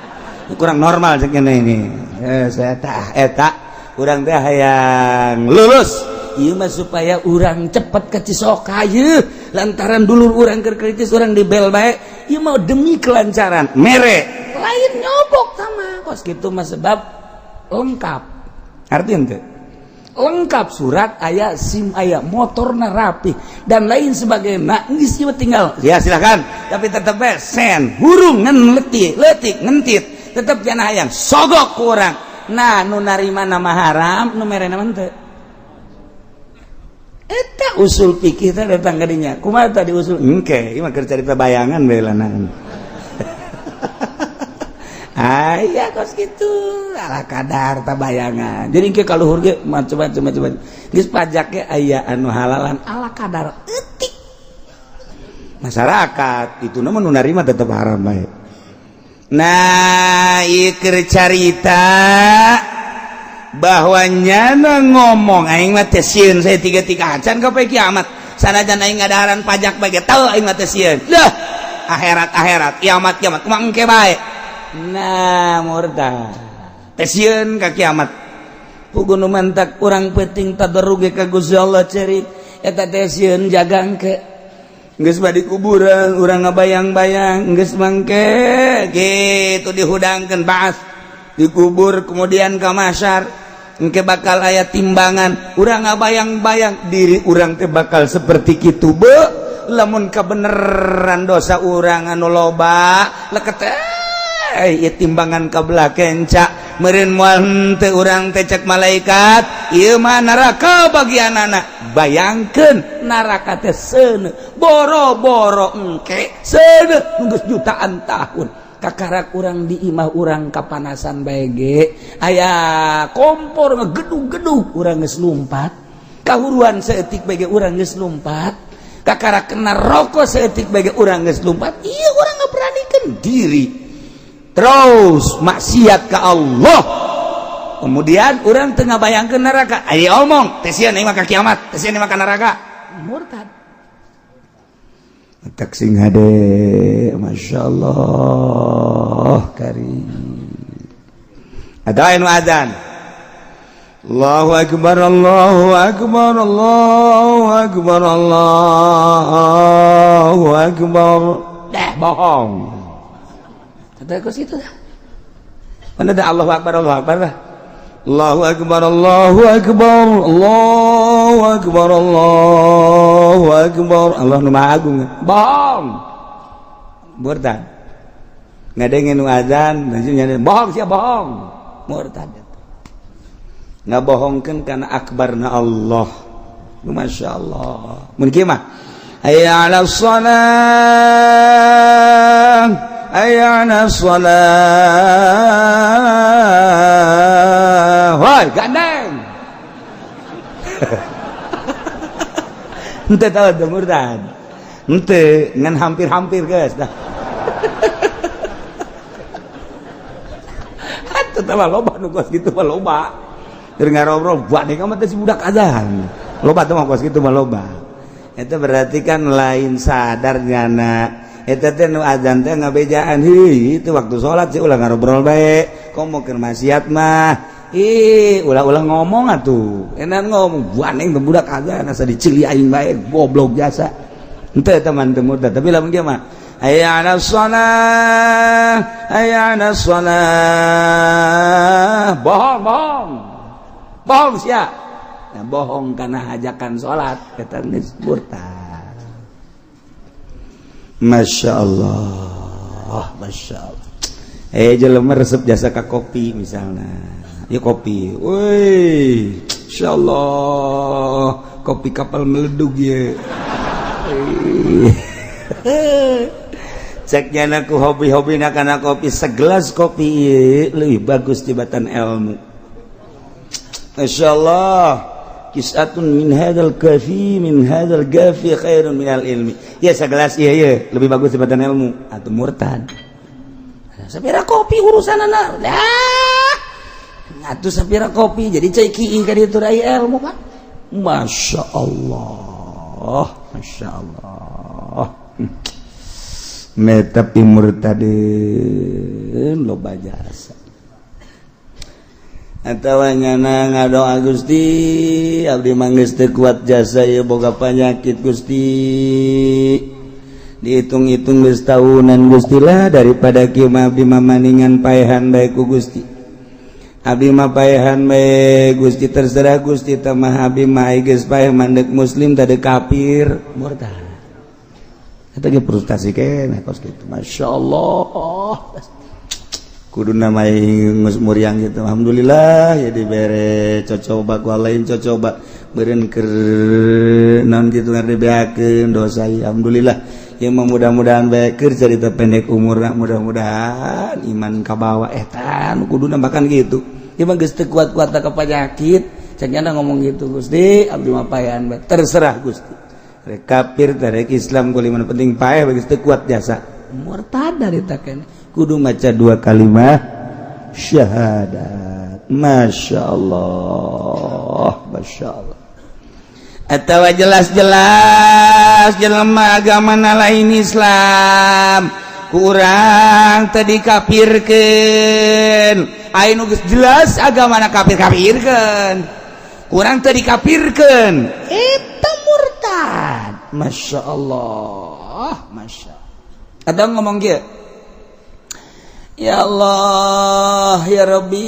Kurang normal cek ini. Eh, saya tah eta urang teh hayang lulus. Ieu mah supaya urang cepet ke Cisoka ye. Lantaran dulur urang keur kritis, urang dibel bae. Ieu mah demi kelancaran. Mere lain nyogok sama kos gitu mah, sebab lengkap. Artinya teh lengkap, surat aya, SIM aya, motorna rapi dan lain sebagainya. Geus ieu tinggal ya silakan, tapi tetep bae sen hurung ngan letik letik ngentit, tetep jangan hayang sogok ku urang. Nah, nu narima nama haram, nu mere nama henteu. Eta usul fikih teh datang ka dinya. Kumaha tadi usul? Engke ieu mah keur carita bayangan bae lanang. Aya kos gitu ala kadar ta bayangan. Jadi ke kaluhur ge macam-macam macam. Geus pajaknya aya anu halalan ala kadar eutik. Masyarakat itu nama nu narima tetep haram bae. Nah, ieu keur carita bahwa nyana ngomong aing mah teh sieun saya tiga-tiga acan ka poe kiamat. Sanajan aing ngadaharan pajak bae ge teu, aing mah teh sieun. Lah, akhirat akhirat, kiamat kiamat, kumaha engke bae. Nah, murtad. Teh sieun ka kiamat. Puguh nu mantak urang penting tadarruge ka Gusti Allah cerik eta teh sieun jagangke. Geus badi kuburan urang ngabayang-bayang geus mangke gitu dihudangkeun baas dikubur, kemudian ka mahsyar engke bakal aya timbangan, urang ngabayang-bayang diri urang teh bakal seperti kitu be lamun kebeneran dosa urang anu loba leket eh timbangan kabelah kenca meureun moal henteu urang teh. Cek malaikat, ieu mah neraka bagian anak. Bayangkeun neraka teh seuneu, boro-boro engke, seuneu geus jutaan tahun. Kakarak urang di imah urang kapanasan bae ge aya kompor ngegedug-gedug urang geus lumpat, kahuruan saeutik bae ge urang geus lumpat, kakara kena rokok saeutik bae ge urang geus lumpat. Ieu urang ngaberanikeun diri terus maksiat ke Allah, kemudian orang tengah bayangkeun neraka, ayo omong teh sieun aing mah ka kiamat, teh sieun mah ka neraka. Murtad. Tak sing hade, Masya Allah karim. Ada anu azan, Allahu akbar, Allahu akbar, Allahu akbar, Allahu akbar. Dah bohong. Kata ke situ dah. Mana ada Allahu akbar, Allahu akbar lah. Allahu akbar, Allahu akbar, Allahu akbar, Allahu akbar. Allah nu Maha Agung. Bohong. Murtad. Ngadengin nu azan, bohong sia, bohong. Murtad. Ngabohongkeun kana akbarna Allah. Masya Allah. Mun kieu mah hayya 'ala shalah, hayya 'ala shalah. Woi, gandeng. Henteu tahu teu murtad. Henteu, ngan hampir-hampir geus dah. Atuh tah loba nu kos kitu mah loba. Keur ngarobrol buat nih kamu teh si budak azan. Loba tuh mah kos kitu mah loba. Itu berarti kan lain sadar nyana. Eta teh nu adzan teh ngabejaan, heuh, itu waktu salat sih ulah ngarobrol bae. Komo keur maksiat mah. Ih, ulah-ulah ngomong atuh. Enak ngomong, buaneng teh budak adzan asa dicili aing bae, goblok jasa. Henteu eta mah teu murtad, tapi lamun kieu mah hayya 'alas shalah, hayya 'alas shalah. Bohong, bohong. Bohong sia. Nah, bohong karena ajakan salat eta geus murtad. Masya Allah, Masya Allah. Eh, jelema resep jasa ka kopi misalnya. Ya kopi. Woi, Masya Allah, kopi kapal meledug ya. Cek nyana ku hobi-hobi kana kopi, segelas kopi ieu leuwih bagus tibatan ilmu. Masya Allah. Kisatun min hadzal kafi min hadzal gafi khairun minal ilmi. Ya segelas iya iya lebih bagus daripada ilmu atau murtad. Sapira kopi urusan anak. Dah. Atuh sapira kopi jadi cai kieu ka ditu rai ilmu, Pak. Masya Allah. Masya Allah. Tapi murtadin loba jasa. Atawa nyana ngadoa, "Gusti, abdi mah geus teu kuat jasa ieu, boga panyakit, Gusti, dihitung-hitung geus tahunan, Gusti lah. Daripada kieu mah abdi mah maningan paehan bae ku Gusti, abdi mah paehan bae, Gusti. Terserah Gusti tah mah, abdi mah geus paeh, mandek muslim tadi kafir." Murtad eta ge, frustasi keneh kos kitu. Masya Allah, kudu namai geus muriang gitu. Alhamdulillah ya dibere cocoba ku lain, cocoba beureun keur naon kitu, dibeakeun dosa. Alhamdulillah ya, mudah-mudahan bae keur cerita pendek umurna, mudah-mudahan iman kabawa. Eta nu kuduna bahkan gitu. Ieu mah geus teu kuat-kuat ka penyakit, cek ngomong gitu, "Gusti, abdi mah paehan bae, terserah Gusti, rek kafir rek Islam kuliman, penting paeh, geus teu kuat jasa." Murtad dari taken kudu maca dua kalimat syahadat. Masya Allah, Masya Allah. Atau jelas-jelas jelema agama lain Islam kurang tadi kafirkeun. Anu geus jelas agama kafir kafirkeun, kurang tadi kafirkeun, itu murtad. Masya Allah, Masya. Ada ngomong kieu, "Ya Allah, ya Rabbi,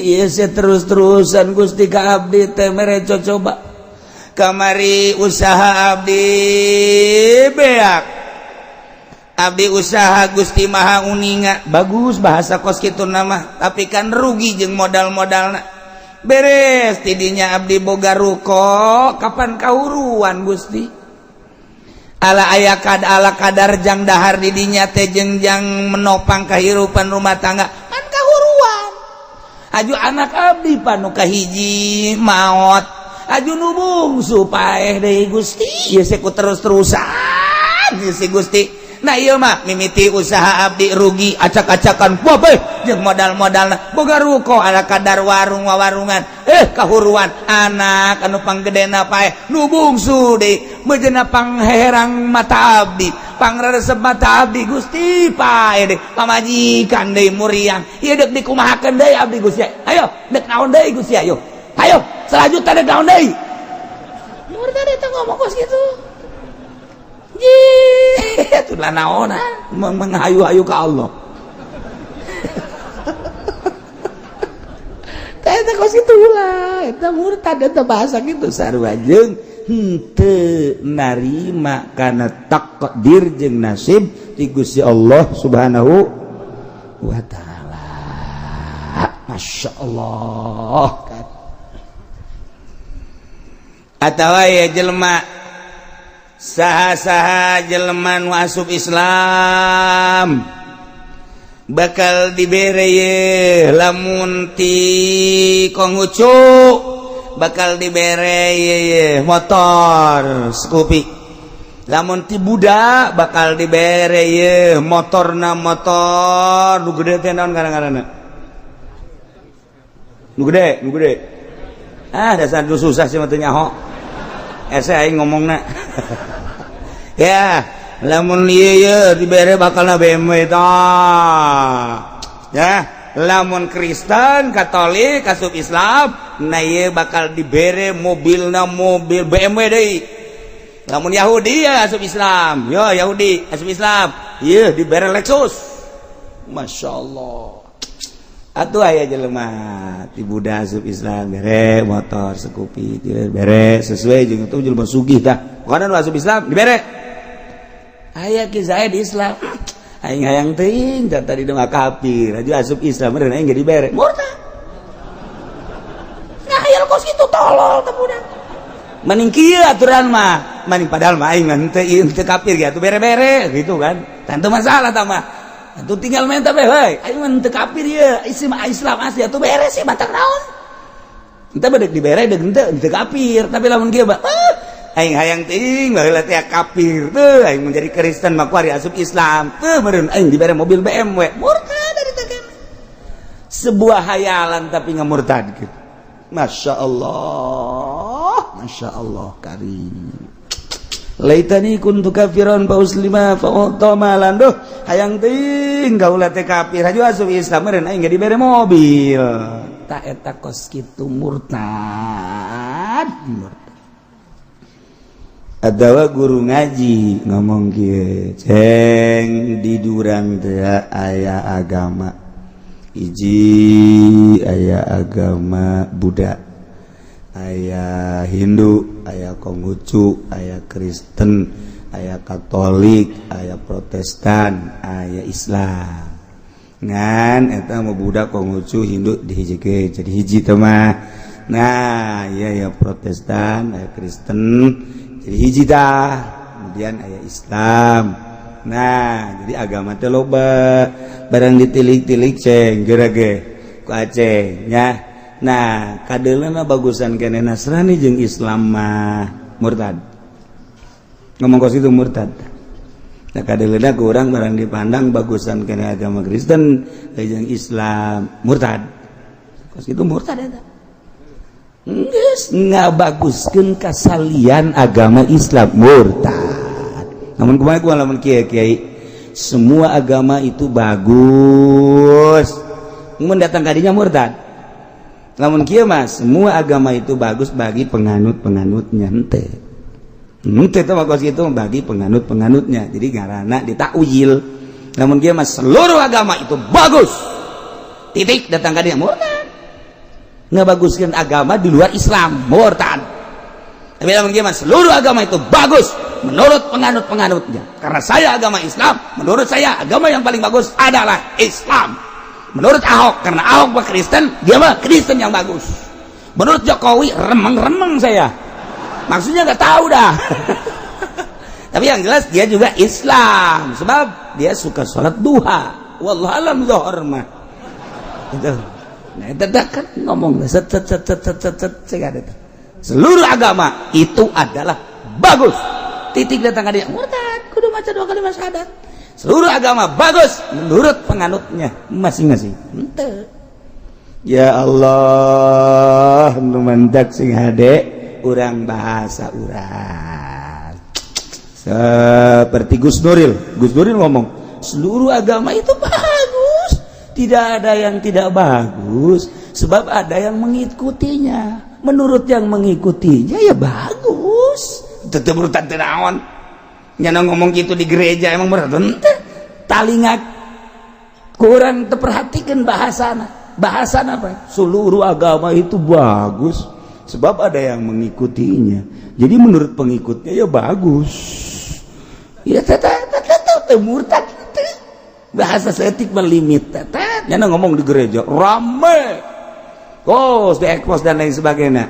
ieu terus-terusan, Gusti, ka abdi teh mere cocoba. Kamari usaha abdi beak, abdi usaha, Gusti Maha uninga." Bagus bahasa kos kitu nama, tapi kan rugi jeung modal-modalna. Beres tidinya abdi boga ruko, kapan kahuruan, Gusti? Ala aya kad ala kadar jang dahar didinya teh jeung jang menopang kehidupan rumah tangga, kan kahuruan. Aju anak abdi panu kahiji maot, aju nu bungsu paeh deui, Gusti. Ieu ku terus-terusan ieu si Gusti. Nah, ieu mah mimiti usaha abdi rugi acak-acakan wabeh jeung modal-modalna. Boga ruko ala kadar warung wawarungan, eh kahuruan. Anak anu panggedena paeh, nu bungsu deui meujeuhna pangherang mata abdi, pangresep mata abdi, Gusti, paeh deui. Pamajikan deui muriang. Ieu deuk dikumahakeun deui abdi, Gusti? Ayo, deuk naon deui, Gusti? Ayo, ayo, selanjutnya deuk naon deui? Murtad eta ngomong kos kitu. Itulah naona menghayu-hayu ke Allah. Eta kos kitu lah, eta murtad eta bahasa gitu, sarua jeung henteu narima kana takdir jeung nasib ti Gusti Allah Subhanahu wa taala. Masya Allah. Atawa ya jelema saha-saha jelema nu asup Islam bakal dibere ye, lamun ti Konghucu bakal dibere ye, ye motor Scoopy, lamun ti Buddha bakal dibere ye motorna, motor nu gede teh naon ngaran-ngaranna, nu gede, nu gede. Ah, dasar nu susah sih mah teu nyaho. Ese aing ngomongna ya, lamun ieu ye dibere bakalna BMW tah ya. Lamun Kristen Katolik asup Islam, nah ieu bakal dibere mobilna mobil BMW deui. Lamun Yahudi ya asup Islam, yo Yahudi asup Islam, ieu dibere Lexus. Masya Allah, atuh aya jelema ti Buddha asup Islam, bere motor Scoopy, bere sesuai jeung itu jelema sugih tah. Pokona nu asup Islam dibere. Aya ki Zaid Islam, aing hayang teuing tadi mah kafir aja, asup Islam meureun aing ge dibere, murtad. Nah, hayal kos kitu, tolol teh budak. Mending kieu aturan mah, mending padahal mah aing mah henteu henteu kafir ge atuh bere-bere gitu kan, tentu masalah tah mah. Atuh tinggal minta be, heuy, aing mah henteu kafir ieu, isi mah Islam asli, atuh bere sih, batak naon. Henteu bedek dibere deuk henteu henteu kafir, tapi lamun kieu mah, ah, aing hayang teuing baheula teh kafir tuh, aing menjadi Kristen mah kuari asup Islam tuh, meureun aing dibere mobil BMW, murtad dari teh. Sebuah hayalan tapi ngamurtad gitu. Masya Allah, Masya Allah karim. Laitani kuntu kafiran fa uslima fa u'ta malan. Duh, hayang teuing kaula teh kafir haju asup Islam, meureun aing ge dibere mobil. Tak eta kos kitu murtad, murtad. Adawa guru ngaji ngomong kieu, ceng di durang teh aya agama hiji, aya agama Buddha, aya Hindu, aya Konghucu, aya Kristen, aya Katolik, aya Protestan, aya Islam. Ngan eta mau Buddha, Konghucu, Hindu dihijikeun jadi hiji teh mah. Nah iya ya, Protestan, aya Kristen jadi hiji dah, kemudian aya Islam. Nah, jadi agama teh loba, barang ditilik-tilik, ceng geura ge ku Aceh nya. Nah, kadeuleuna bagusan kene Nasrani jeung Islam mah, murtad. Ngomong kos itu murtad. Nah, kadeuleuna ku urang barang dipandang bagusan kene agama Kristen jeung Islam, murtad. Kos itu murtad eta. Geus ngabaguskeun kasalian agama Islam, murtad. Namun kumaha ku lamun kiai kiai semua agama itu bagus, mun datang kadinya murtad. Lamun kieu mah semua agama itu bagus bagi penganut-penganutnya, henteu henteu teh bagus itu bagi penganut-penganutnya, jadi ngaranna ditakwil. Lamun kieu mah seluruh agama itu bagus titik, datang kadinya murtad. Ngebaguskan agama di luar Islam, murtad. Tapi lamun kieu mah seluruh agama itu bagus menurut penganut-penganutnya, karena saya agama Islam, menurut saya agama yang paling bagus adalah Islam. Menurut Ahok, karena Ahok mah Kristen, dia mah Kristen yang bagus. Menurut Jokowi, remeng-remeng saya maksudnya nggak tahu dah, tapi yang jelas dia juga Islam sebab dia suka sholat duha, wallahu alam zuhur mah itu. Nah, itu kan ngomong set set set set set set set set, seluruh agama itu adalah bagus titik, datang dia murtad, kudu maca dua kali syahadat. Seluruh agama bagus menurut penganutnya masing-masing, henteu. Ya Allah, nu mantak sing hade urang bahasa urang seperti Gus Nuril. Gus Nuril ngomong seluruh agama itu bagus, tidak ada yang tidak bagus, sebab ada yang mengikutinya. Menurut yang mengikutinya ya bagus. Tetep murtad teu naon. Nyana ngomong gitu di gereja emang murtad henteu. Talinga kurang terperhatikan bahasana. Bahasana apa? Seluruh agama itu bagus sebab ada yang mengikutinya. Jadi menurut pengikutnya ya bagus. Ya tetep tetep murtad. Bahasa seetik melimit tetep. Nyana ngomong di gereja rame. Kos di ekpos dan lain sebagainya.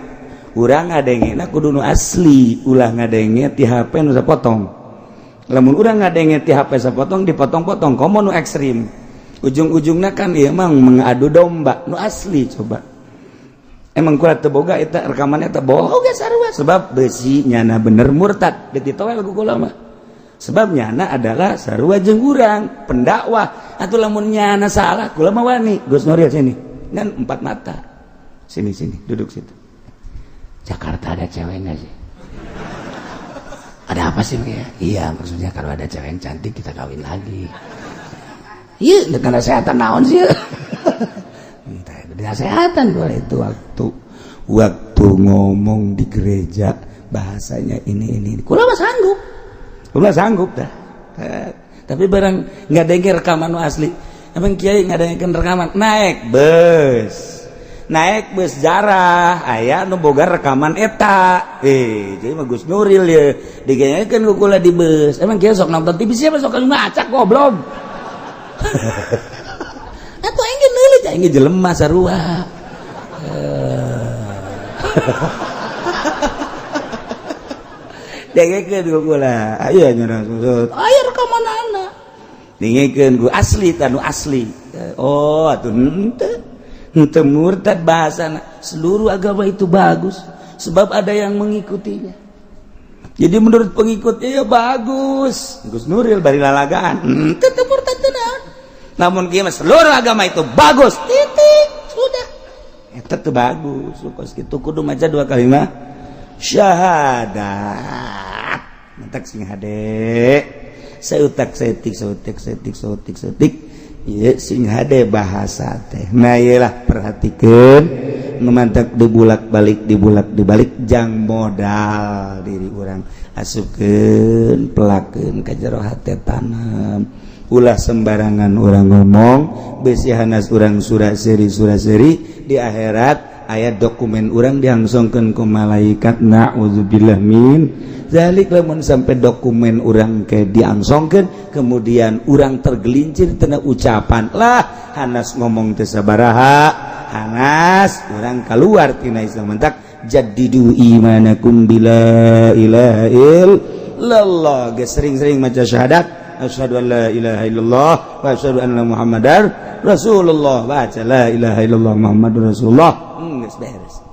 Urang ngadenge na kudu nu asli, ulah ngadenge ti HP nu sapotong. Lamun urang ngadenge ti HP sapotong, dipotong-potong, komo nu ekstrim. Ujung-ujungnya kan ieu emang mengadu domba. Nu asli coba. Emang kuat teu boga eta rekamannya teh, boga sarua, sebab besi nyana bener murtad deuk ditowel ku kula mah. Sebab nyana adalah sarua jeung urang pendakwah, atuh lamun nyana salah kula mah wani. Gus Nuril sini kan empat mata. Sini sini, duduk situ. Jakarta ada cewek nggak sih? Ada apa sih ya? Iya, maksudnya kalau ada cewek yang cantik kita kawin lagi. Iya, dengan kesehatan naon sih? Kesehatan boleh itu waktu waktu ngomong di gereja bahasanya ini. Kula mah sanggup. Kula sanggup dah. Tapi barang nggak denger rekaman asli. Emang kiai nggak dengerin rekaman, naik bus. Naik bus jarah aya nu boga rekaman eta, jadi mah Gus Nuril ya digenyekeun ku kula di bus. Emang kieu sok nonton TV, siapa sok ngacak, goblok. Atuh aing neulit, aing jelema sarua. Dengekeun ku kula, aya nyurang susut, aya rekamanana, dengekeun ku asli tanu asli. Oh, atuh henteu henteu murtad bahasana. Seluruh agama itu bagus sebab ada yang mengikutinya. Jadi menurut pengikutnya ya bagus. Gus Nuril bari lalagaan henteu teu murtad teu naon. Namun kieu mah seluruh agama itu bagus, titik, sudah. Eta teu bagus. Kos kitu kudu maca dua kalimat syahadat. Mentak sing hade seutak setik seutik setik seutik setik. Ieu sing hade bahasa teh. Nah, iyalah, perhatikan ngemantak dibulak balik dibulak dibalik jang modal diri orang, asupkeun pelakeun ka jero hate, tanam, ulah sembarangan orang ngomong. Besi hanas urang surat seri surat seri di akhirat aya dokumen urang diangsongkeun ku malaikat. Naudzubillah min zalik. Lamun sampai dokumen urang ke diangsongkeun, kemudian urang tergelincir tina ucapan lah, hanas ngomong teu sabaraha, hanas urang keluar tina Islam. Mentak jaddidu imanakum bila ilaha illallah. Geus sering-sering maca syahadat, asyhadu an la ilaha illallah wa asyhadu anna muhammadar rasulullah. Baca la ilaha illallah muhammadur rasulullah, geus beres.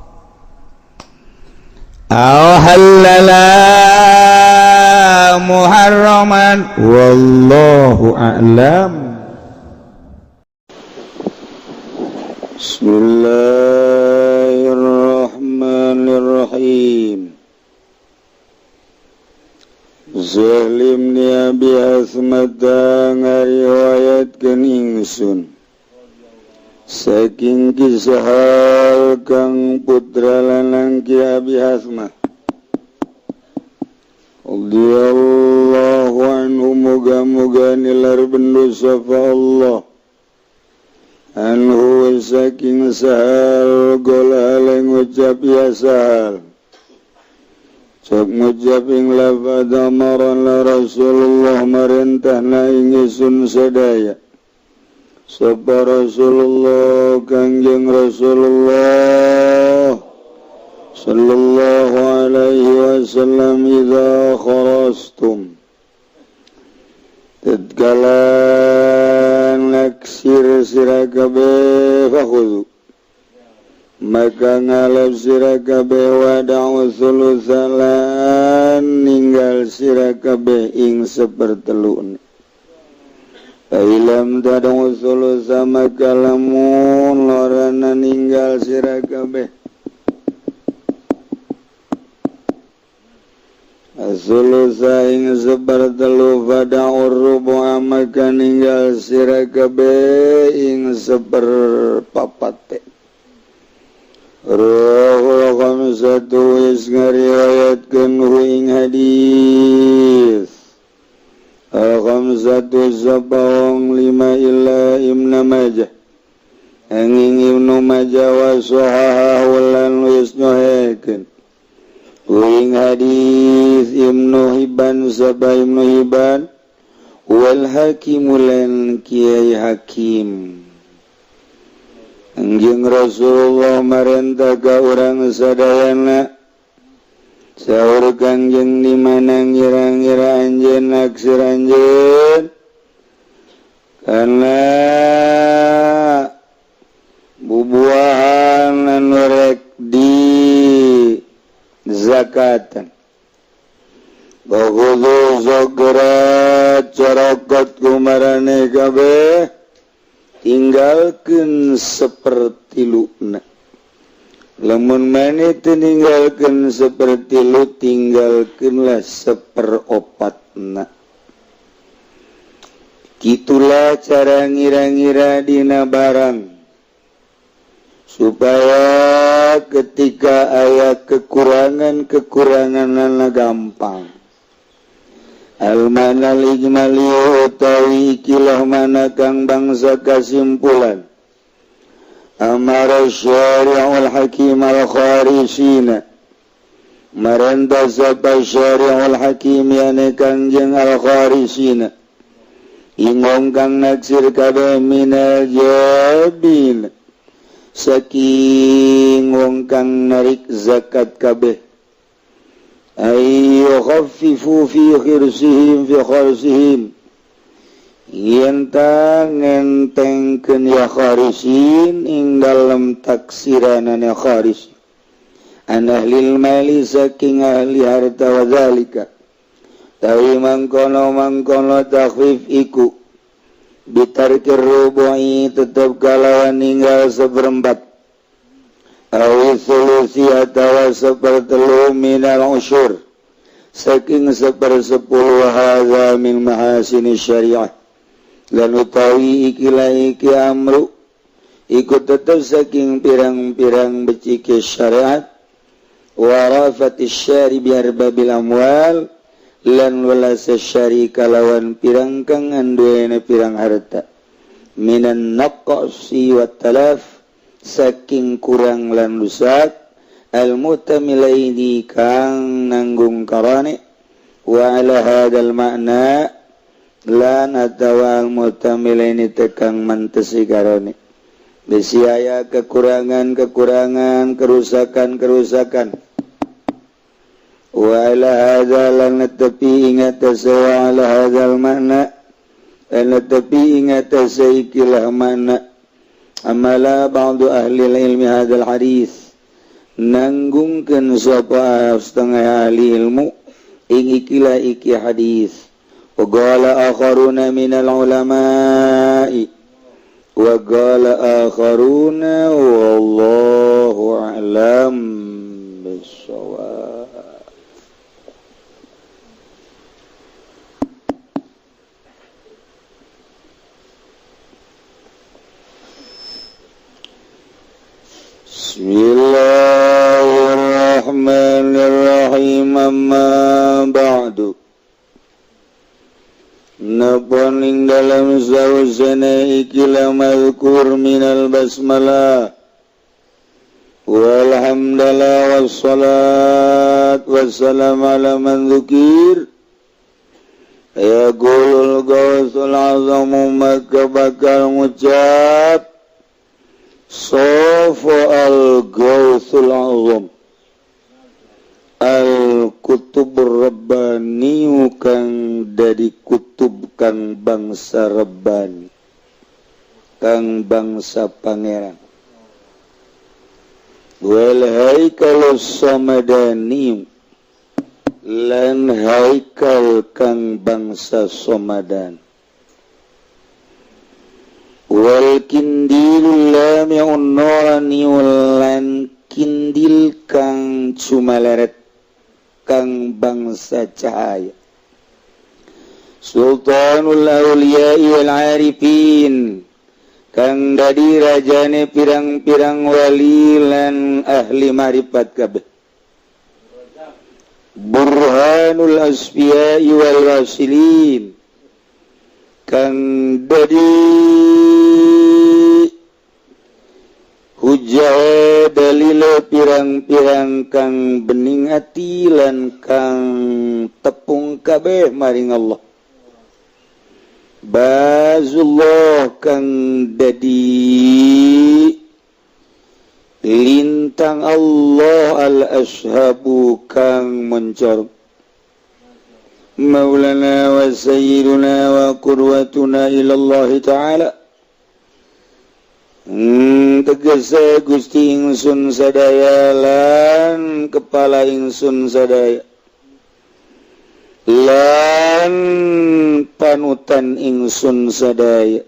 Aw halala muharraman, wallahu a'lam. Bismillahirrahmanirrahim. Salim ni Abi Asmata ngariwayatkeun ingsun saking kisahal kang putra lanang Ki Abi Hasmah radhiyallahu anhu, muga-muga nilar bendu sapa Allah anhu saking Sahal. Gola ngucap ya Sahal, cok ngucap ing lafadz amaran la Rasulullah, marentahna ing ingsun sadaya sapa Rasulullah, Kangjeng Rasulullah sallallahu alaihi wasallam, idza kharastum, tatkala naksir sira kabeh, fakhudhu, maka ngalap sira kabeh, wada'u sulusalan, ninggal sira kabeh ing seperteluna. Ilam tada'u sulusa, maka lamun lorana ninggal sira kabeh sulusa ing sepertelu, fada'u rubu'a, maka ninggal sira kabeh ing seperpapate. Ruhul khamsatu wis ngariwayatkeun hu ing hadis al khamsatu sabawang lima illa Ibnu Majah, angin Ibnu Majah wa sahahahu lan wis nyohekeun hu ing hadis Ibnu Hibban saba Ibnu Hibban wal Hakim lan Kiai Hakim. Anjing Rasulullah marentah ka urang sadayana, saur Kangjeng, di mana ngira-ngira anjeun naksir anjeun kana bubuahan anu rek di zakatan, bakhudhu, sogera corokot kumarane kabeh, tinggalkeun seperti luna. Lamun maneh teu ninggalkeun sapertilu, tinggalkeunlah seperopatna. Gitulah cara ngira-ngira dina barang supaya ketika aya kekurangan-kekurangan gampang. Al-ma'nal ijmali utawi ikilah mana kang bangsa kasimpulan. Amara syari'ul hakim al-kharisina, marentah sapa syari'ul hakim yane kangjeng al-kharisina ing wong kang naksir kabeh minal jabin saking wong kang narik zakat kabeh, ay yukhaffifu fi khirsihim fi kharsihim, yen ta ngentengkeun ya kharisin ing dalem taksiranana kharis an ahlil mali saking ahli harta. Wa zalika tawi mangkono-mangkono takhfif iku bitarkir rubu'i tetep kalawan ninggal seperempat, awi sulusi atawa sepertelu, minal usyur saking sepersepuluh. Hadza min mahasini syariah, lan utawi ikilah iki amru iku tetep saking pirang-pirang becike syariat. Warafati syari bi arbabil amwal, lan welasa syari kalawan pirang kang anduene pirang harta, minan naqsi wat talaf saking kurang lan rusak, al mutamilaini kang nanggung karane. Wa ala hadzal ma'na, lan atawa al mutamilaini tekang mantesi karane bisi aya kekurangan-kekurangan, kerusakan-kerusakan. Wa ala hadza, lan tepi ingat wa ala hadzal makna, lan tepi ingat ikilah makna, amala ba'du ahli ilmi hadzal hadis, nanggungkeun sapa setengah ahli ilmu ing ikilah iki hadis. Wa qala akharuna minal ulama'i, wa qala akharuna, wallahu a'lam bissawab. Bismillahirrahmanirrahim. Amma ba'du. Napon ing dalam sausana ikilah mazkur minal basmalah walhamdulillah wassalat wassalam ala man dzukir. Yaqulul gausul azamu, maka bakal ngucap sapa al gausul azam al kutub rabbani kang dari kutub kang bangsa rabbani kang bangsa pangeran, wal haikal samadani lan haikal kang bangsa somadan, wal kindil lami'un nurani lan kindil kang cumaleret kang bangsa cahaya, sultanul awliya'i wal arifin kang dadi rajane pirang-pirang wali lan ahli marifat kabeh, burhanul asfiya'i wal wasilin kang dadi hujah dalile pirang-pirang kang bening ati lan kang tepung kabeh maring Allah, bazullah kang dadi lintang Allah al-ashabu kang mencor, maulana wa sayyiduna wa qurwatuna ila Allah ta'ala. Tegese Gusti ingsun sadaya lan kepala ingsun sadaya lan panutan ingsun sadaya,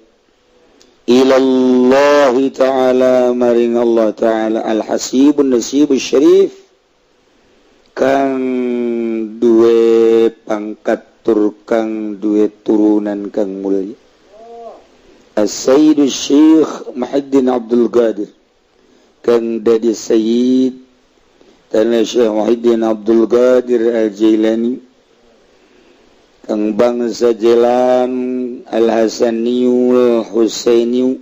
Ilallahi ta'ala maring Allah ta'ala al-hasibun nasibus syarif kang duwe pangkat tur kang duwe turunan kang mulia, As-Sayyid Syekh Muhyiddin Abdul Qadir, kang dadi sayyid tanah Syekh Muhyiddin Abdul Qadir Al-Jailani, kang bangsa Jelan Al-Hasaniyul Husainiyu,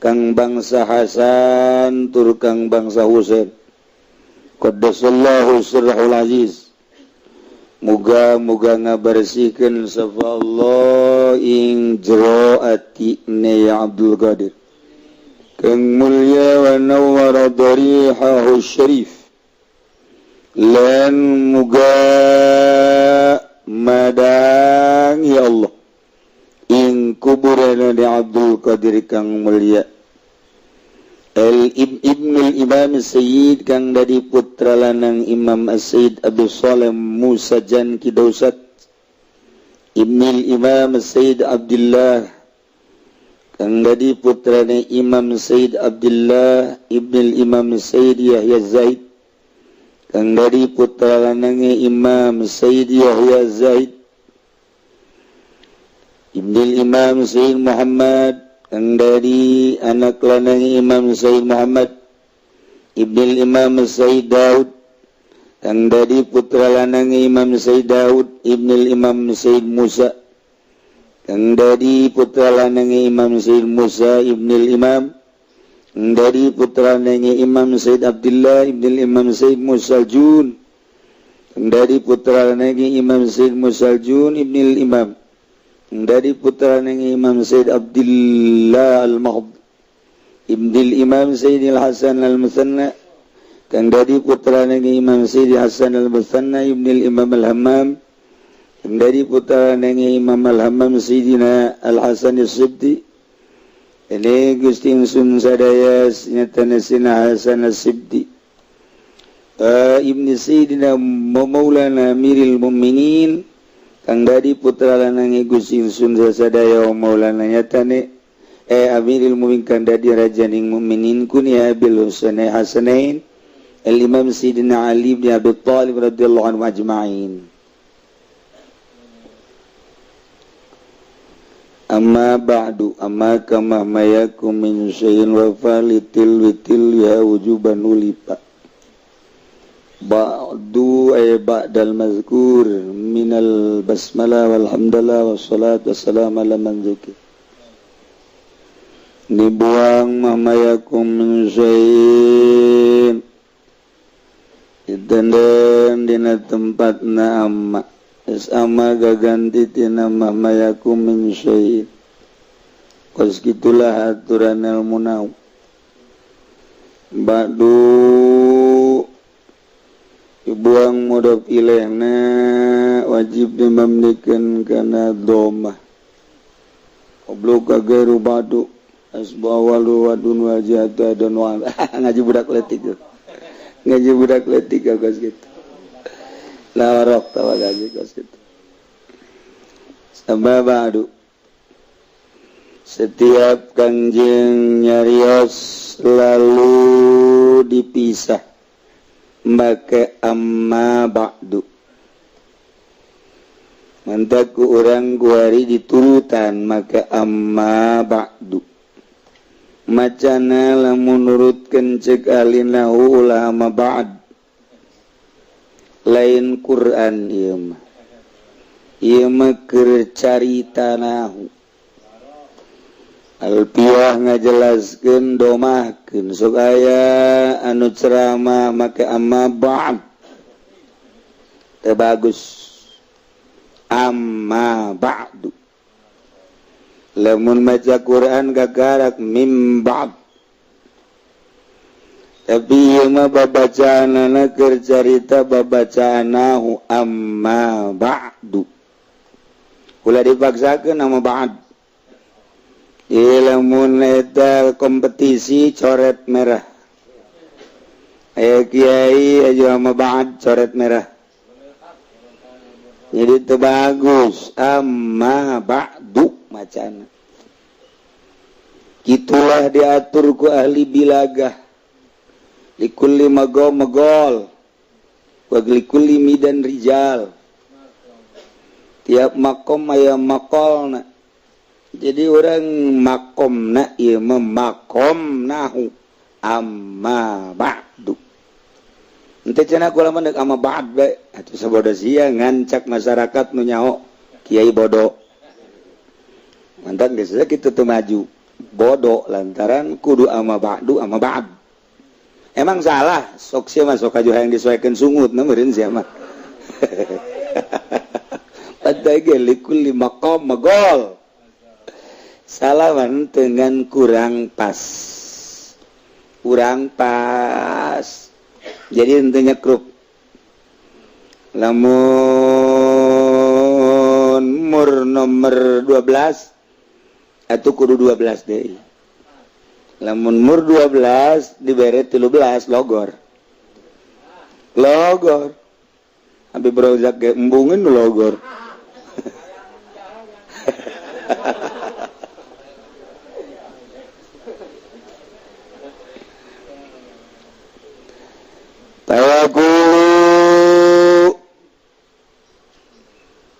kang bangsa Hasan tur kang bangsa Husain, qaddasallahu sirrahul aziz. Muga-muga ngabersihkeun sapa Allah ing jero atine ya Abdul Qadir kang mulya, wa nawwara darihahu syarif, lan muga madang ya Allah ing kuburan di Abdul Qadir kang mulia, El Ibnul Imam Sayyid, kang dari putra lanang Imam As-Sayyid Abdul Saleh Musa Jan Kidausat, Ibnul Imam Sayyid Abdullah, kang dari putrane Imam Sayyid Abdullah, Ibnul Imam Sayyid Yahya Zaid, kang dari putra lanange Imam Sayyid Yahya Zaid, Ibnul Imam Sayyid Muhammad, kang dari anak lanang Imam Sayyid Muhammad, Ibnul Imam Sayyid Daud, kang dari putra lanang Imam Sayyid Daud, Ibnul Imam Sayyid Musa, kang dari putra lanang Imam Sayyid Musa, Ibnul Imam, kang dari putra lanang Imam Sayyid Abdullah, Ibnul Imam Sayyid Musa Jun, kang dari putra lanang Imam Sayyid Musa Jun, Ibnul Imam, dari putra Imam Sayyid Abdullah Al-Mahd, Ibnul Imam Sayyid Al-Hasan Al-Musanna, kang dari putra Imam Sayyid Hasan Al-Musanna, Ibnul Imam Al-Hammam, kang dari putra Imam Al-Hammam Sayyidina Al-Hasan Al-Sibti. Ini Gusti ingsun sadaya nyatana Sina Hasan Al-Sibti, Ibni Sayyidina Maulana Amiril Mukminin, kang dadi putra lanange Gusti ingsun sadaya Maulana nyatane Amiril Mukminin, kang dadi rajaning mukminin, kunia Abil Husain Hasanain Al Imam Sayyidina Ali bin Abi Thalib radhiyallahu anhu ajma'in. Amma ba'du, amma kama mayakum min syai'in wa falitil witil ya wujuban ulipa ba'du ay ba'dal mazkur minal basmalah walhamdulillah wassalatu wassalamu ala man dzukir. Dibuang mamayakum min syai'in ditenden dina tempatna amma es amma gaganti tina mamayakum min syai'in. Kos gitulah aturan ilmu nau. Ba'du dibuang mudhof ilaihna wajib dimamnikeun kana dhammah. Qablu ka gairu ba'du asbu awalu wadun wajhatu dan wa ngaji budak leutik tuh. Ngaji budak leutik kos kitu. Lawarok tawa gaji kos kitu. Sama ba'du. Setiap kanjeng nyarios lalu dipisah make amma ba'du. Mantaku urang guari diturutan make amma ba'du. Macana lamun nurutkeun ceuk alinahu ulah amma ba'd. Lain Quran ieu mah. Ieu mah keur carita nahu. Alpiah ngajelaskeun domahkeun sok aya anu ceramah make amma ba'd. Teu bagus. Amma ba'du. Lamun maca Quran gagarak mim ba'd. Tapi ieu mah babacaanana keur carita babacaanahu amma ba'du. Ulah dipaksakeun amma ba'd. Lamun eta kompetisi coret merah. Aya kiai aja amma ba'd coret merah. Jadi itu bagus amma ba'du macana. Itulah diatur ku ahli bilagah, likulli maqam maqal wa likulli midan rijal. Tiap makom aya maqalna. Jadi orang makomna ieu mah makom nahu amma ba'du. Ente cenah kula mah deuk amma ba'd bae atuh, sabodo sia ngancak masyarakat nu nyaho kiai bodoh. Mantan geus kitu teu maju bodoh lantaran kudu amma ba'du, amma ba'd. Emang salah sok sia mah, sok aju hayang disesuaikan sungut na meureun sia mah. Pada ge likulli maqam maqal. Salaman dengan kurang pas, kurang pas, jadi intinya krup. Lamun mur nomor 12 atau kudu 12 deh. Lamun mur 12 dibere 13, logor logor. Habib Rozak ge embungeun logor. Tawakulu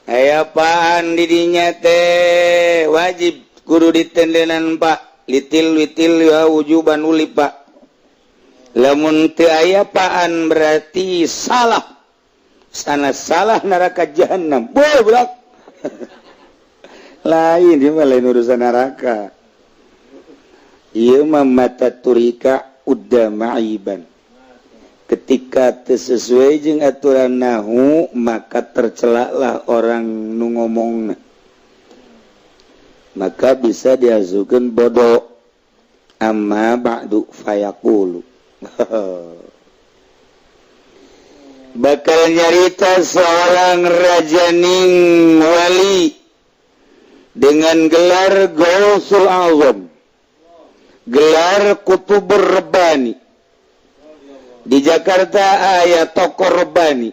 aya apaan didinya teh wajib kudu ditendenan, Pak, litil witil ya wujuban uli, Pak. Lamun teu aya paan berarti salah sana, salah neraka jahanam. Boy budak lain, dia mah lain urusan neraka ieu mah. Mata turika udah maiban, ketika sesuai jeung aturan nahu maka tercelaklah orang nu ngomong, maka bisa diazukan bodoh. Amma ba'du fayaqulu, bakal nyarita seorang rajaning wali dengan gelar Gausul Azam, gelar Kutubur Rabbani. Di Jakarta aya toko Rabbani,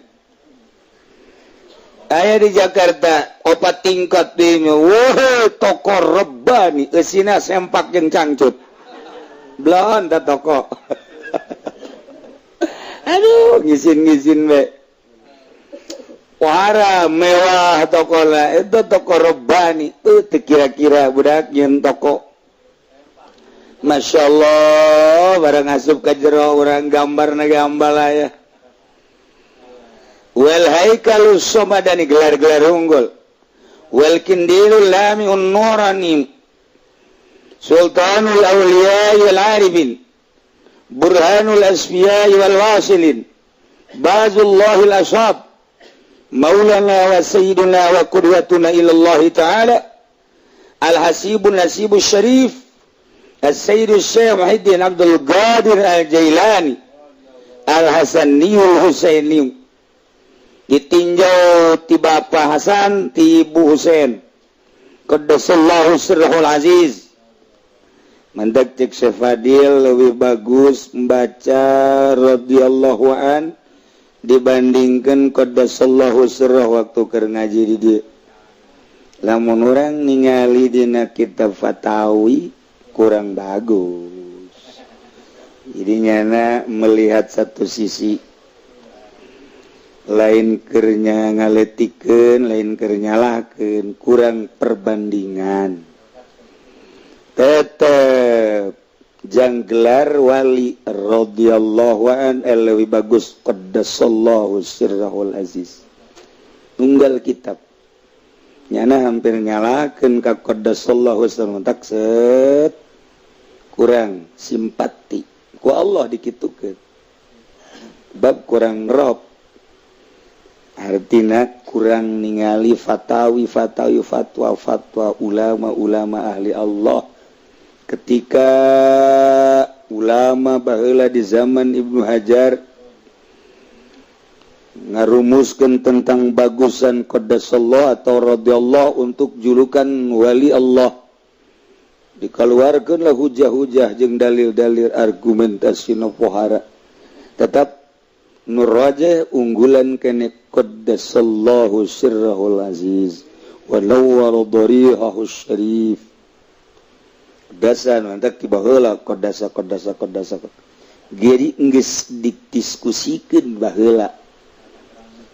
aya di Jakarta opat tingkat di. Wah, toko Rabbani eusina sempak jeung cangcut blon ta toko. Aduh, ngisin-ngisin be. Wara mewah toko lah itu, toko Rabbani tuh. Kira-kira budak nyen toko. Masya Allah, barang asup ke jero orang gambar na gambar lah ya. Wal haikalus somadani, gelar-gelar unggul. Wal kindilul lami'un nurani, sultanul awliya wal arifin, burhanul asfiya wal wasilin, bazullahil ashab, maulana wa sayyiduna wa qudwatuna ila Allah ta'ala, al hasibun nasibus syarif, السيد الشيخ محي الدين عبد القادر الجيلاني Al-Hasaniyul Husaini, ditinjau ti Bapak Hasan, ti Ibu Husain, qaddasallahu sirrahul aziz. Mantak cek Syekh Fadil lebih bagus membaca radhiyallahu an dibandingkan qaddasallahu sirrah waktu keur ngaji di dieu. Lamun urang ningali dina kitab Fatawi kurang bagus, jadi nyana melihat satu sisi, lain kernya ngaletikeun, lain keur nyalahkeun, kurang perbandingan. Tetep jang gelar wali radhiyallahu an lebih bagus qaddasallahu sirrahul aziz. Tunggal kitab nyana hampir nyalakeun ka qaddasallahu sirrahul, tak set kurang simpati ku Allah dikitukeun bab kurang rob, artinya kurang ningali fatawi fatawi, fatwa fatwa ulama-ulama ahli Allah. Ketika ulama baheula di zaman Ibnu Hajar ngarumuskan tentang bagusan qaddasallah atau radhiyallahu untuk julukan wali Allah, dikeluarkanlah hujah-hujah jeung dalil-dalil argumentasi nu pohara, tetap nur raja unggulan kene qaddasallahu sirrahul aziz wa nawwara darihahu syarif. Qodasa mantak tiba heula qodasa qodasa qodasa. Jadi geus didiskusikeun baheula.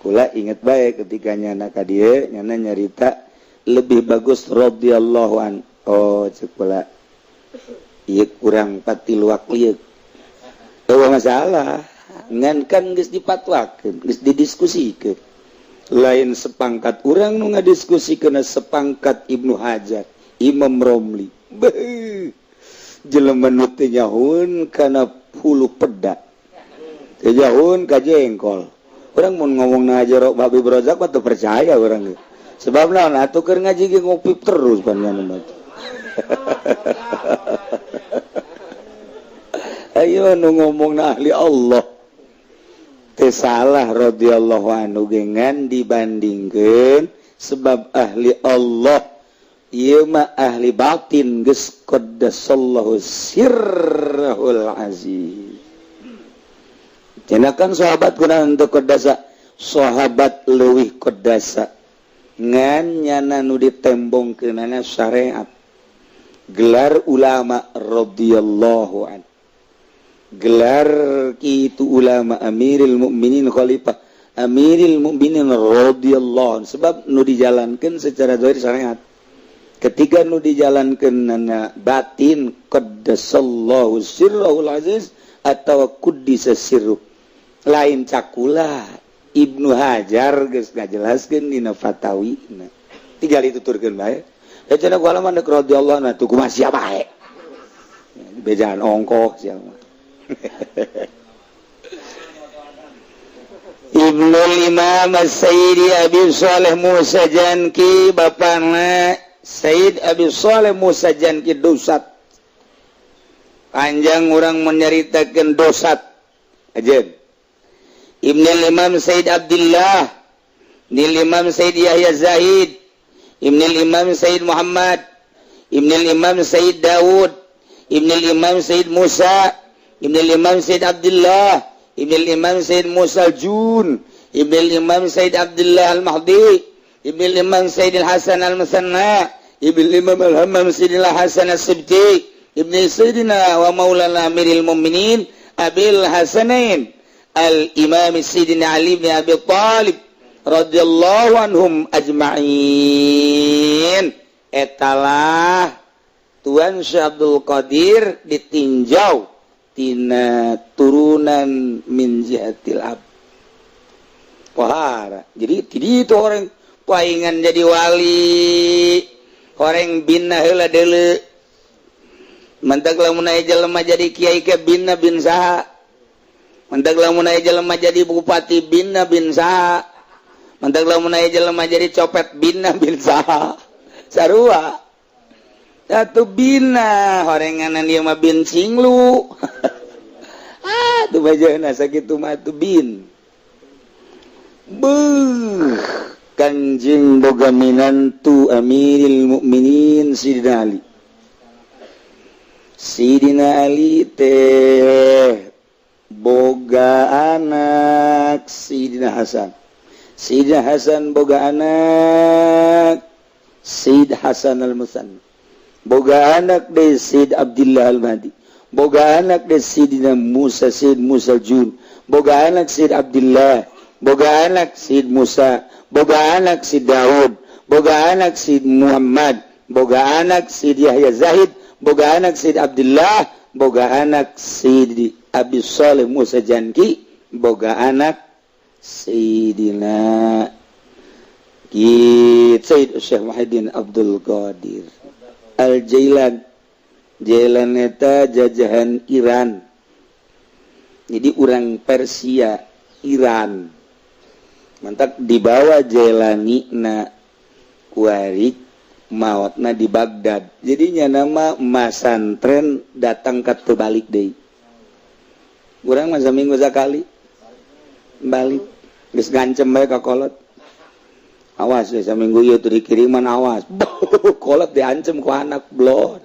Kula inget bae ketika nyana ka dieu, nyana nyarita lebih bagus radhiyallahu an. Oh, cek kula ieu kurang patiluak lieu. Eueuh masalah. Ngan kan geus dipatwakeun, geus didiskusikeun. Lain sepangkat urang nu ngadiskusikeun, sepangkat Ibnu Hajar, Imam Romli. Beuh. Jelema nu teu nyahoeun kana hulu peda. Teu nyahoeun ka jengkol. Urang mun ngomong aja Habib Rozak mah teu percaya urang ge. Sebab naon atuh keur ngaji ge ngopi terus panjenengan mah. Ayo nu ngomong ahli Allah. Teu salah radhiyallahu anhu gengan dibandingkeun sebab ahli Allah ieu mah ahli batin geus qaddasallahu sirrahul aziz. Cenah kan sahabat kunaon teu qaddasa, sahabat leuwih qaddasa ngan nyana nu ditembongkeunana syariat. Gelar ulama radhiyallahu an. Gelar itu ulama Amiril Mukminin, khalifah Amiril Mukminin radhiyallahu an, sebab nu dijalankan secara zahir syariat. Ketika nu dijalankan nana batin qaddasallahu sirrahul aziz atau quddisa sirruh. Lain cakula Ibnu Hajar geus ngajelaskeun dina Fatawi. Tinggal dituturkeun bae. Ya cenah ku alaman radhiyallahu anhu tuh kumaha sia bae. Bejaan ongkok sia mah. Ibnul Imam Sayyidi Abi Saleh Musa Janki, bapana Sayyid Abi Saleh Musa Janki dosat. Panjang orang menyeritakan dosat aja. Ibnul Imam Sayyid Abdullah, Ibnul Imam Sayyid Yahya Zahid, Ibnul Imam Sayyid Muhammad, Ibnul Imam Sayyid Daud, Ibnul Imam Sayyid Musa, Ibnul Imam Sayyid Abdullah, Ibnul Imam Sayyid Musa Jun, Ibnul Imam Sayyid Abdullah Al-Mahdi, Ibnul Imam Sayyid Hasan Al-Musanna, Ibnul Imam Al-Hammam Sayyid Hasan As-Sibti, Ibnu Sayyidina wa Maulana Amiril Mu'minin Abil Hasanain Al-Imam Sayyidina Ali bin Abi Thalib radhiyallahu anhum ajma'in. Etalah Tuan Syekh Abdul Qadir ditinjau tina turunan min jihatil ab. Wahara. Jadi tidak itu orang paingan jadi wali, orang bina heula deuleu. Mantak lamun aya jelema jadi kiai ke bina bin saha. Mantak lamun aya jelema jadi bupati bina bin saha. Mantak lamun aya jelema jadi copet bina bin saha. Sarua. Satu bina horenganan ieu mah bin cinglu. Ah, tuh bajana sakitu mah tuh bin. Beuh, Kanjeng boga minantu Amiril Mukminin Sidina Ali. Sidina Ali teh boga anak Sidina Hasan. Sidina Hasan boga anak Sayyid Hasan Al-Musanna. Boga anak deui Sayyid Abdullah Al-Mahdi. Boga anak deui Sidina Musa, Sayyid Musa Jun. Boga anak Sayyid Abdullah. Boga anak Sayyid Musa. Boga anak Sayyid Daud. Boga anak Sayyid Muhammad. Boga anak Sayyid Yahya Zahid. Boga anak Sayyid Abdullah. Boga anak Sayyid Abi Saleh Musa Janki. Boga anak Sayyidina Sayyid Syekh Muhyiddin Abdul Qadir Al-Jailan. Jailan eta jajahan Iran. Jadi orang Persia Iran. Mantak dibawa Jailani na kuari maotna di Baghdad. Jadinya nama masantren datang ke terbalik deui. Urang masa minggu sekali balik. Geus ngancem bae ka kolot. Awas ya saminggu ieu teu dikiriman awas. Kolot diancem ku anak blon.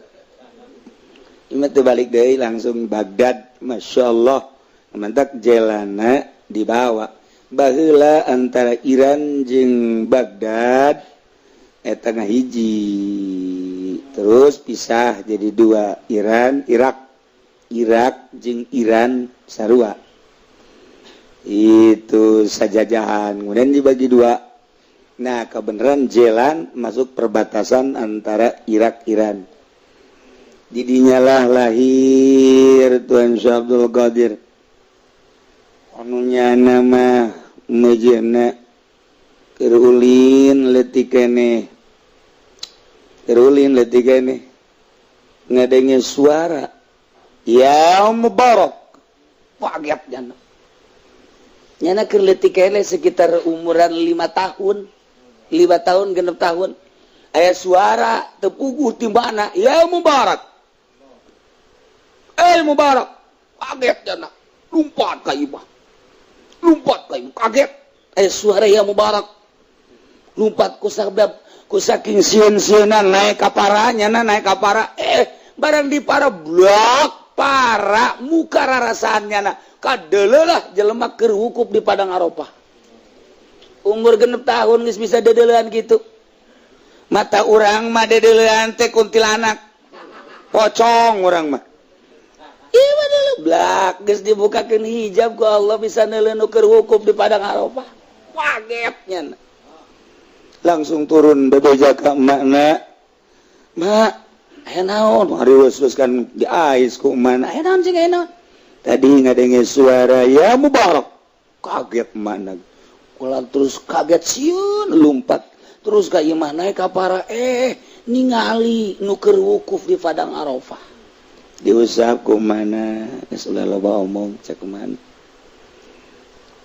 Ieu teu balik deui langsung Baghdad. Masya Allah. Mantak jelana dibawa. Baheula antara Iran jeung Baghdad eta ngahiji. Terus pisah jadi dua, Iran, Irak. Irak jeung Iran sarua itu sajajahan, kemudian dibagi dua. Nah, kebenaran jalan masuk perbatasan antara Irak Iran, didinyalah lahir Tuan Syekh Abdul Qadir. Anunya nama mejena keur ulin leutik keneh, keur ulin leutik keneh, ngadenge suara "Ya Mubarak". Kaget nyana. Nyana keur leutik keneh, sekitar umuran 5 tahun, 5 tahun, 6 tahun, aya suara teu puguh ti mana, "Ya Mubarak, eh Mubarak". Kaget nyana, lompat ka imah, lompat ka imah, kaget aya suara "Ya Mubarak". Lompat ku sabab ku saking sieun-sieunan, naik ka para nyana, naik ka para. Eh, barang di para, blok para muka rarasaan nyana, kadeuleuh jelema keur wukuf di Padang Arafah. Umur 6 tahun geus bisa deudeuleun gitu. Mata urang mah deudeuleun teh kuntilanak, pocong urang mah. Iya, blak geus dibukakeun hijab ku Allah, bisa neuleuh nu keur wukuf di Padang Arafah. Kaget nyana. Langsung turun bebeja ka emakna, "Mak, aya naon?" Hariweuh kan diais ku emakna. "Aya naon cing, aya naon?" "Tadi ngadenge suara 'Ya Mubarak'." Kaget emakna. Kula terus kaget sieun, lumpat terus ka imah, naik ka para, eh, ningali nu keur wukuf di Padang Arafah. Diusap ku mana, "Geus ulah loba omong," cek mana.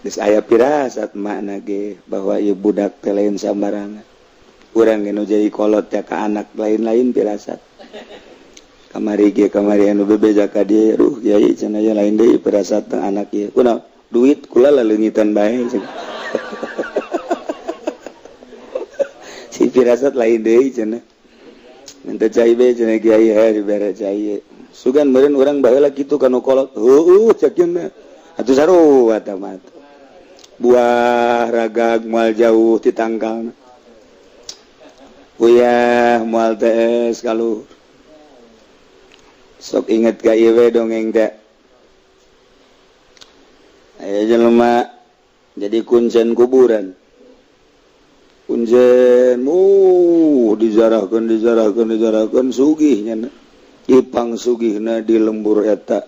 Geus aya pirasat makna ge bahwa ieu budak teh lain sambarangan. Urang ge nu jadi kolot ya ka anak lain-lain pirasat. Kamari ge, kamari anu bebeja ka dieu, "Duh kiai," cenah, "ya lain deui pirasat teh anak ieu." "Kunaon?" "Duit kula laleungitan bae," cenah. "Si pirasat lain deui," cenah. "Minta cai be," cenah, "kiai." He, dibere cai. Sugan meureun urang baheula kitu ka nu kolot. "Heueuh," cek cenah. Atuh sarua eta mah. Buah ragag moal jauh ti tangkalna. Uyah moal tees kaluhur. Sok inget ka ieu we dongeng teh. Aya jelema jadi kuncen kuburan. Kuncen dijarahkeun, dijarahkeun, dijarahkeun, sugih nya. Ipang sugihna di lembur eta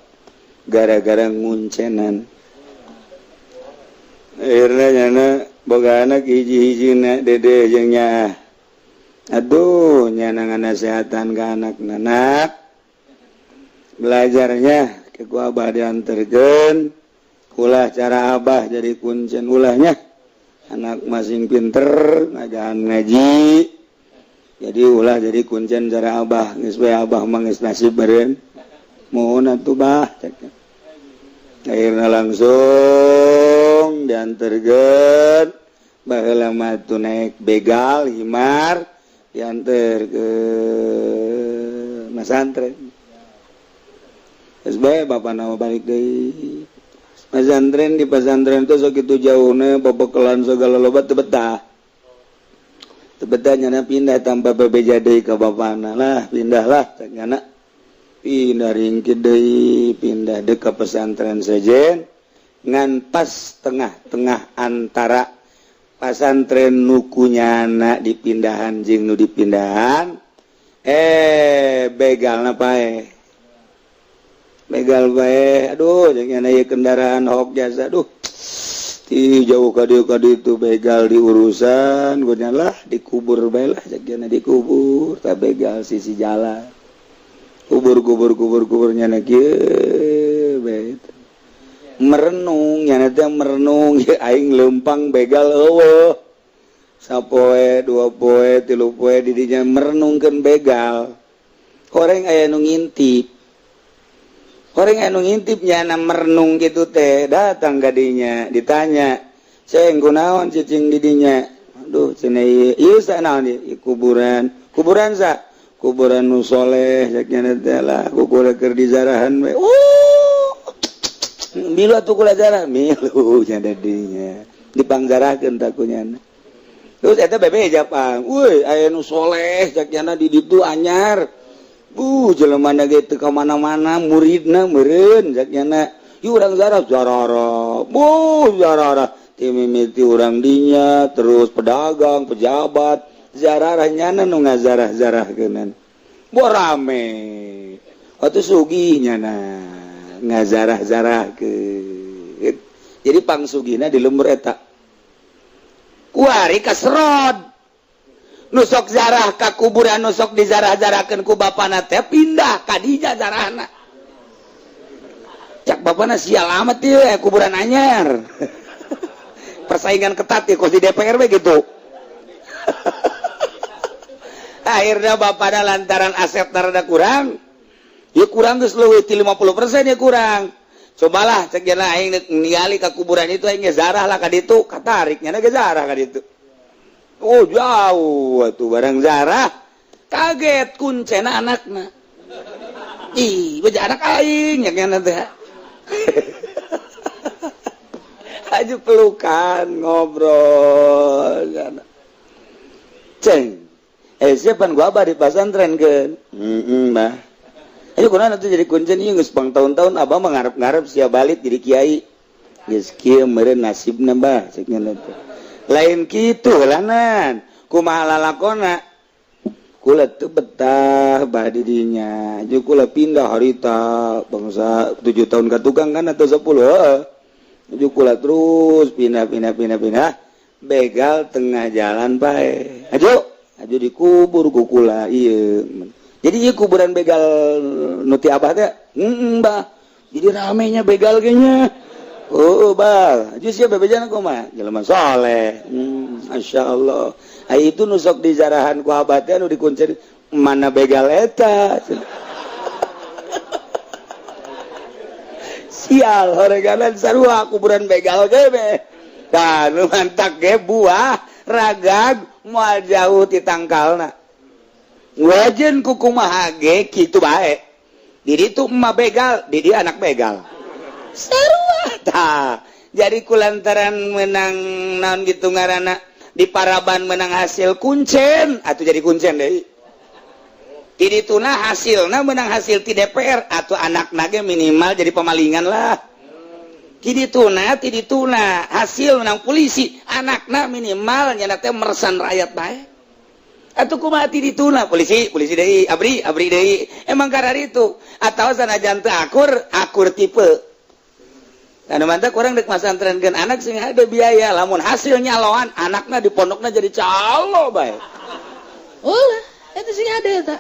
gara-gara nguncenan. Akhirnya nyana boga anak hiji-hijina, dede jeung nyaah. Aduh, nyana nganasehatan ka anak, "Anak, belajarnya ke ku abah dianterkeun, ulah cara abah jadi kuncen, ulahnya. Anak masing pinter ngajahan ngaji, jadi ulah jadi kuncen cara abah. Geus we abah mah geus nasib beureun." "Mohon atuh, bah," cek. Akhirnya langsung dianterkeun. Baheula mah tuh naik begal himar, diantar ke masantren. Geus bae bapak nama balik deui pesantren. Di pesantren tuh sakitu jauhna, babekalan segala loba, teu betah, teu betah. Nyana pindah tanpa bebeja deui ka bapana. "Lah, pindahlah," cek nyana. Pindah ringkit deui, pindah deui ka pesantren sejen, ngan pas tengah-tengah antara pasantren nu ku nyana dipindahan jeung nu dipindahan, eh, begalna paeh, begal bae. Aduh, jangan aya kendaraan hok jasa. Aduh, ti jauh ka dieu ka ditu begal diurusan. Lah, dikubur bae lah, cek nyana. Dikubur tak begal sisi jalan, kubur, kubur, kubur, kubur. Nyana kieu bae merenung. Nyana teh merenung ya, aing lempang begal eueuh sapoe, 2 poe, 3 poe. Didinya merenungkeun begal. Horeng aya nu ngintip, horeng anu ngintip nyana merenung gitu teh. Datang kadinya, ditanya, "Ceng, kunaon cicing didinya?" "Aduh," cenah, "ieu sa naon ieu?" "Kuburan." "Kuburan sa?" "Kuburan nu soleh," cek nyana teh. "Lah, kuburan keur dizarahan we." "Oh, milu atuh kula jarah." Milu nya didinya, dipangjarahkeun ta ku nyana. Terus eta bebeja pang, woi aya nu soleh cak nyana di ditu anyar. Bu jelema na ge teu ka mana-mana muridna meureun cak nyana. Ieu urang zarah zarara. Bu zarara ti mimiti urang dinya terus pedagang, pejabat, zararah nyana nu ngazarah-zarahkeunan. Bu rame. Atuh sugih nyana ngazarah-zarahkeun. Jadi pangsugihna di lembur eta. Kuari kaserod nusok zarah ka kuburan nusok dizarah-zarahkeun ku bapana teh pindah ka dinya zarahna. Cak bapana sial amat ieu kuburan anyar. Persaingan ketat ya kos di DPR we gitu. Akhirnya bapana lantaran aset rada kurang, ya kurang geus leuwih ti 50% ya kurang. Cobalah cek jana aing ningali ka kuburan itu aing zarah lah ka ditu, katarik nya ge zarah ka ditu. Oh jauh atuh barang zarah kaget kuncena anakna. Ih, beja anak aing nya nya teh. Aju pelukan ngobrol. Ceng. Siapa gua abah di pesantren keun? Heeh, Bah. Ayo kunaon atuh jadi kuncen ieu geus pang tahun-tahun abah mah ngarep-ngarep sia balik jadi kiai. Geus kieu meureun nasibna bah cek nya teh. Lain kitu lanan. Kumaha lalakona? Kula teu betah bah di dinya. Jeung kula pindah harita bangsa 7 tahun ka tukang kan atau 10 heeh. Jeung kula terus pindah pindah pindah pindah begal tengah jalan bae. Aju, aju dikubur ku kula ieu. Jadi ieu kuburan begal nu ti abah teh, heeh bah. Jadi ramenya begal kayaknya. Oh, bah. Aju sia bebejana kumaha? Jelema soleh. Masyaallah. Ai itu nu sok dizarahan ku abah teh nu dikuncen mana begal eta. Sial horeganan sarua kuburan begal ge be. Tah nu mantak ge buah ragag moal jauh ti tangkalna. Wajen kukumaha ge kitu bae. Di ditu emak begal, di dia anak begal. Sarua tah. Jadi kulantaran menang naon gitu ngaranna di paraban menang hasil kuncen atau jadi kuncen deui. Di dituna hasilna menang hasil ti DPR atau anak nage minimal jadi pemalingan lah. Ti dituna hasil menang polisi, anakna minimal nyana teh mersan rakyat bae. Atuh kumaha ti dituna polisi, polisi deui, abri, abri deui. Emang kararitu atawa sanajan teu akur, akur tipe. Anu mantap kurang dek masantrenkeun anak sing ada biaya, lamun hasil nyaloan anakna di pondokna jadi calo bae. Ulah, itu sing ada eta.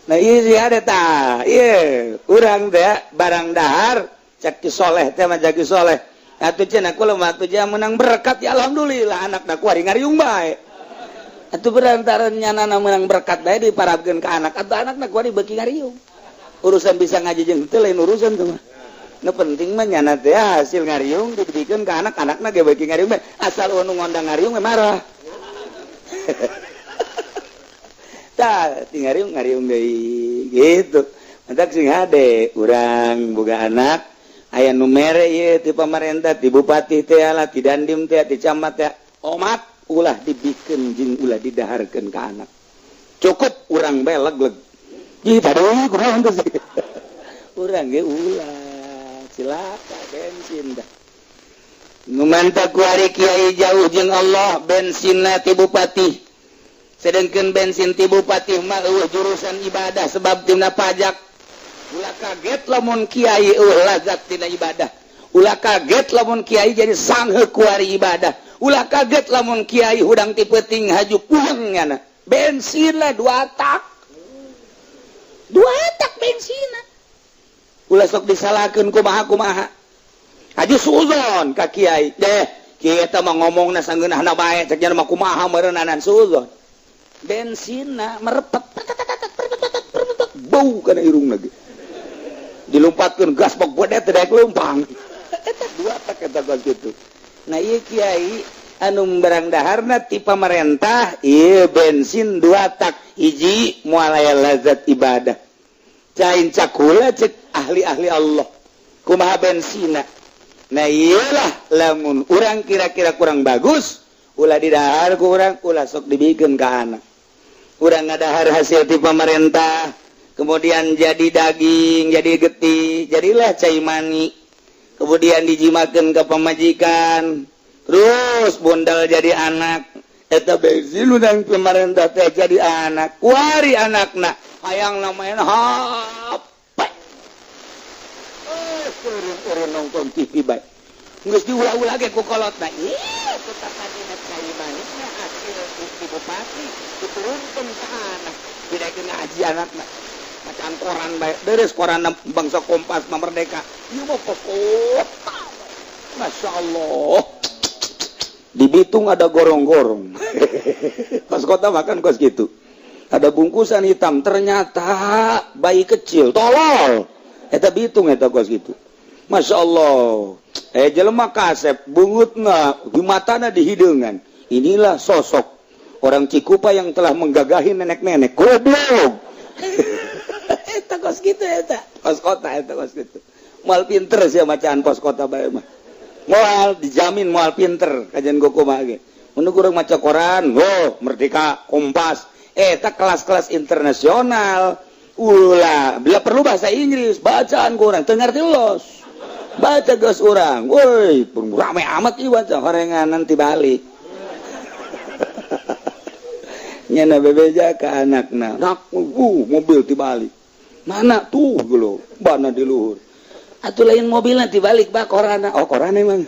Nah ieu sih ada tah. Ieu urang teh barang dahar cak ki soleh teh mah cak ki soleh. Atuh cenah kula mah atuh menang berkat ya alhamdulillah anakna ku ari ngariung bae. Atuh berantaran nyanana menang berkat bae diparabkeun ka anak atuh anakna ku ari beuki ngariung. Urusan bisa ngaji jeung teu lain urusan tuh mah. Nu penting mah nyana teh hasil ngariung dibikeun ka anak-anakna ge beuki ngariung bae. Asal nu ngondang ngariung mah marah. Tah ti ngariung ngariung deui gitu. Mantak sing hade urang boga anak aya nu mere ieu ti pamarentah ti bupati teh lah ti dandim teh ti camat teh omat ulah dibikeun jeung ulah didaharkeun ka anak. Cukup urang bae leg-leg. Ih tadi kunaon teh sih. Urang ge ulah cilaka bensin dah. Nu mantap ku ari kiai jauh jeung Allah bensinna ti bupati. Sedangkan bensin ti bupati mah eueuh jurusan ibadah sebab tina pajak. Ulah kaget lamun kiai eueuh lazat tina ibadah. Ulah kaget lamun kiai jadi sanghe ku ari ibadah. Ulah kaget lamun kiai hudang ti peuting haju pulang nyana. Bensin lah 2 tak. 2 tak bensinna. Ulah sok disalahkeun kumaha-kumaha. Haji suuzon ka kiai. Deh, kiai eta mah ngomongna sangeunahna bae cek nya mah kumaha meureunanan suuzon. Bensinna merepet bau kana irungna ge. Dilumpatkeun gas bok bodet teh daek leumpang. Eta 2 tak eta gas kitu. Nah ieu kiai anu barang daharna ti pamarentah ieu bensin 2 tak hiji moal aya lazat ibadah. Cain cakula cek ahli-ahli Allah. Kumaha bensina. Nah iyalah lamun urang kira-kira kurang bagus, Ulah didahar ku urang, ulah sok dibikeun ka anak. Urang ngadahar hasil ti pemerintah, kemudian jadi daging, jadi getih, jadilah cai mani. Kemudian dijimakeun ke pamajikan, terus bundal jadi anak. Eta bensin udang pemerintah teh jadi anak. Kuari anakna hayang main HP. Eh, urun nonton TV bae. Geus diulah-ulah ge ku kolotna. Ih, tetap dina cai manisna hasil ti bupati diturunkeun ka anak. Didaekeun ngaji anakna. Bacaan koran bae. Beres koran bangsa Kompas mah Merdeka. Ieu mah kos kota. Masya Allah. Di Bitung ada gorong-gorong. Kos kota makan kos gitu. Ada bungkusan hitam, ternyata bayi kecil, tolol. Eta Bitung eta kos gitu. Masya Allah. Eh, jelema kasep bungutna di matana di hideungan. Inilah sosok orang Cikupa yang telah menggagahi nenek-nenek. Goblok. Eta kos gitu eta. Kos kota eta kos gitu. Moal pinter sih macaan kos kota bae mah. Moal dijamin moal pinter kajian goku mah ge. Mun kurang maca koran, oh Merdeka, Kompas. Eta kelas-kelas internasional. Ulah, bila perlu bahasa Inggris, bacaan kurang, teu ngarti los. Baca geus urang. Woi, rame amat ieu baca horengan nanti balik. Nyana bebeja ke anakna. Nak, mobil dibalik. Mana tuh gitu, bana di luhur. Atuh lain mobilna dibalik bah korana. Oh, koran emang.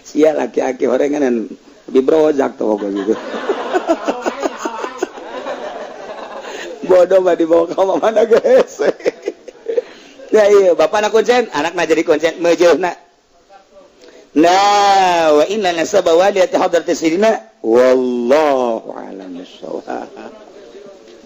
Sia laki-laki horengan lebih brojak tuh gitu. Bodoh mah dibawa ke mana guys. Ya iya, bapak nak kuncen, anak nak jadi kuncen, mejeuhna. Nah, wa inna nasaba waliyati hadrati sayyidina wallahu a'lam bissawab.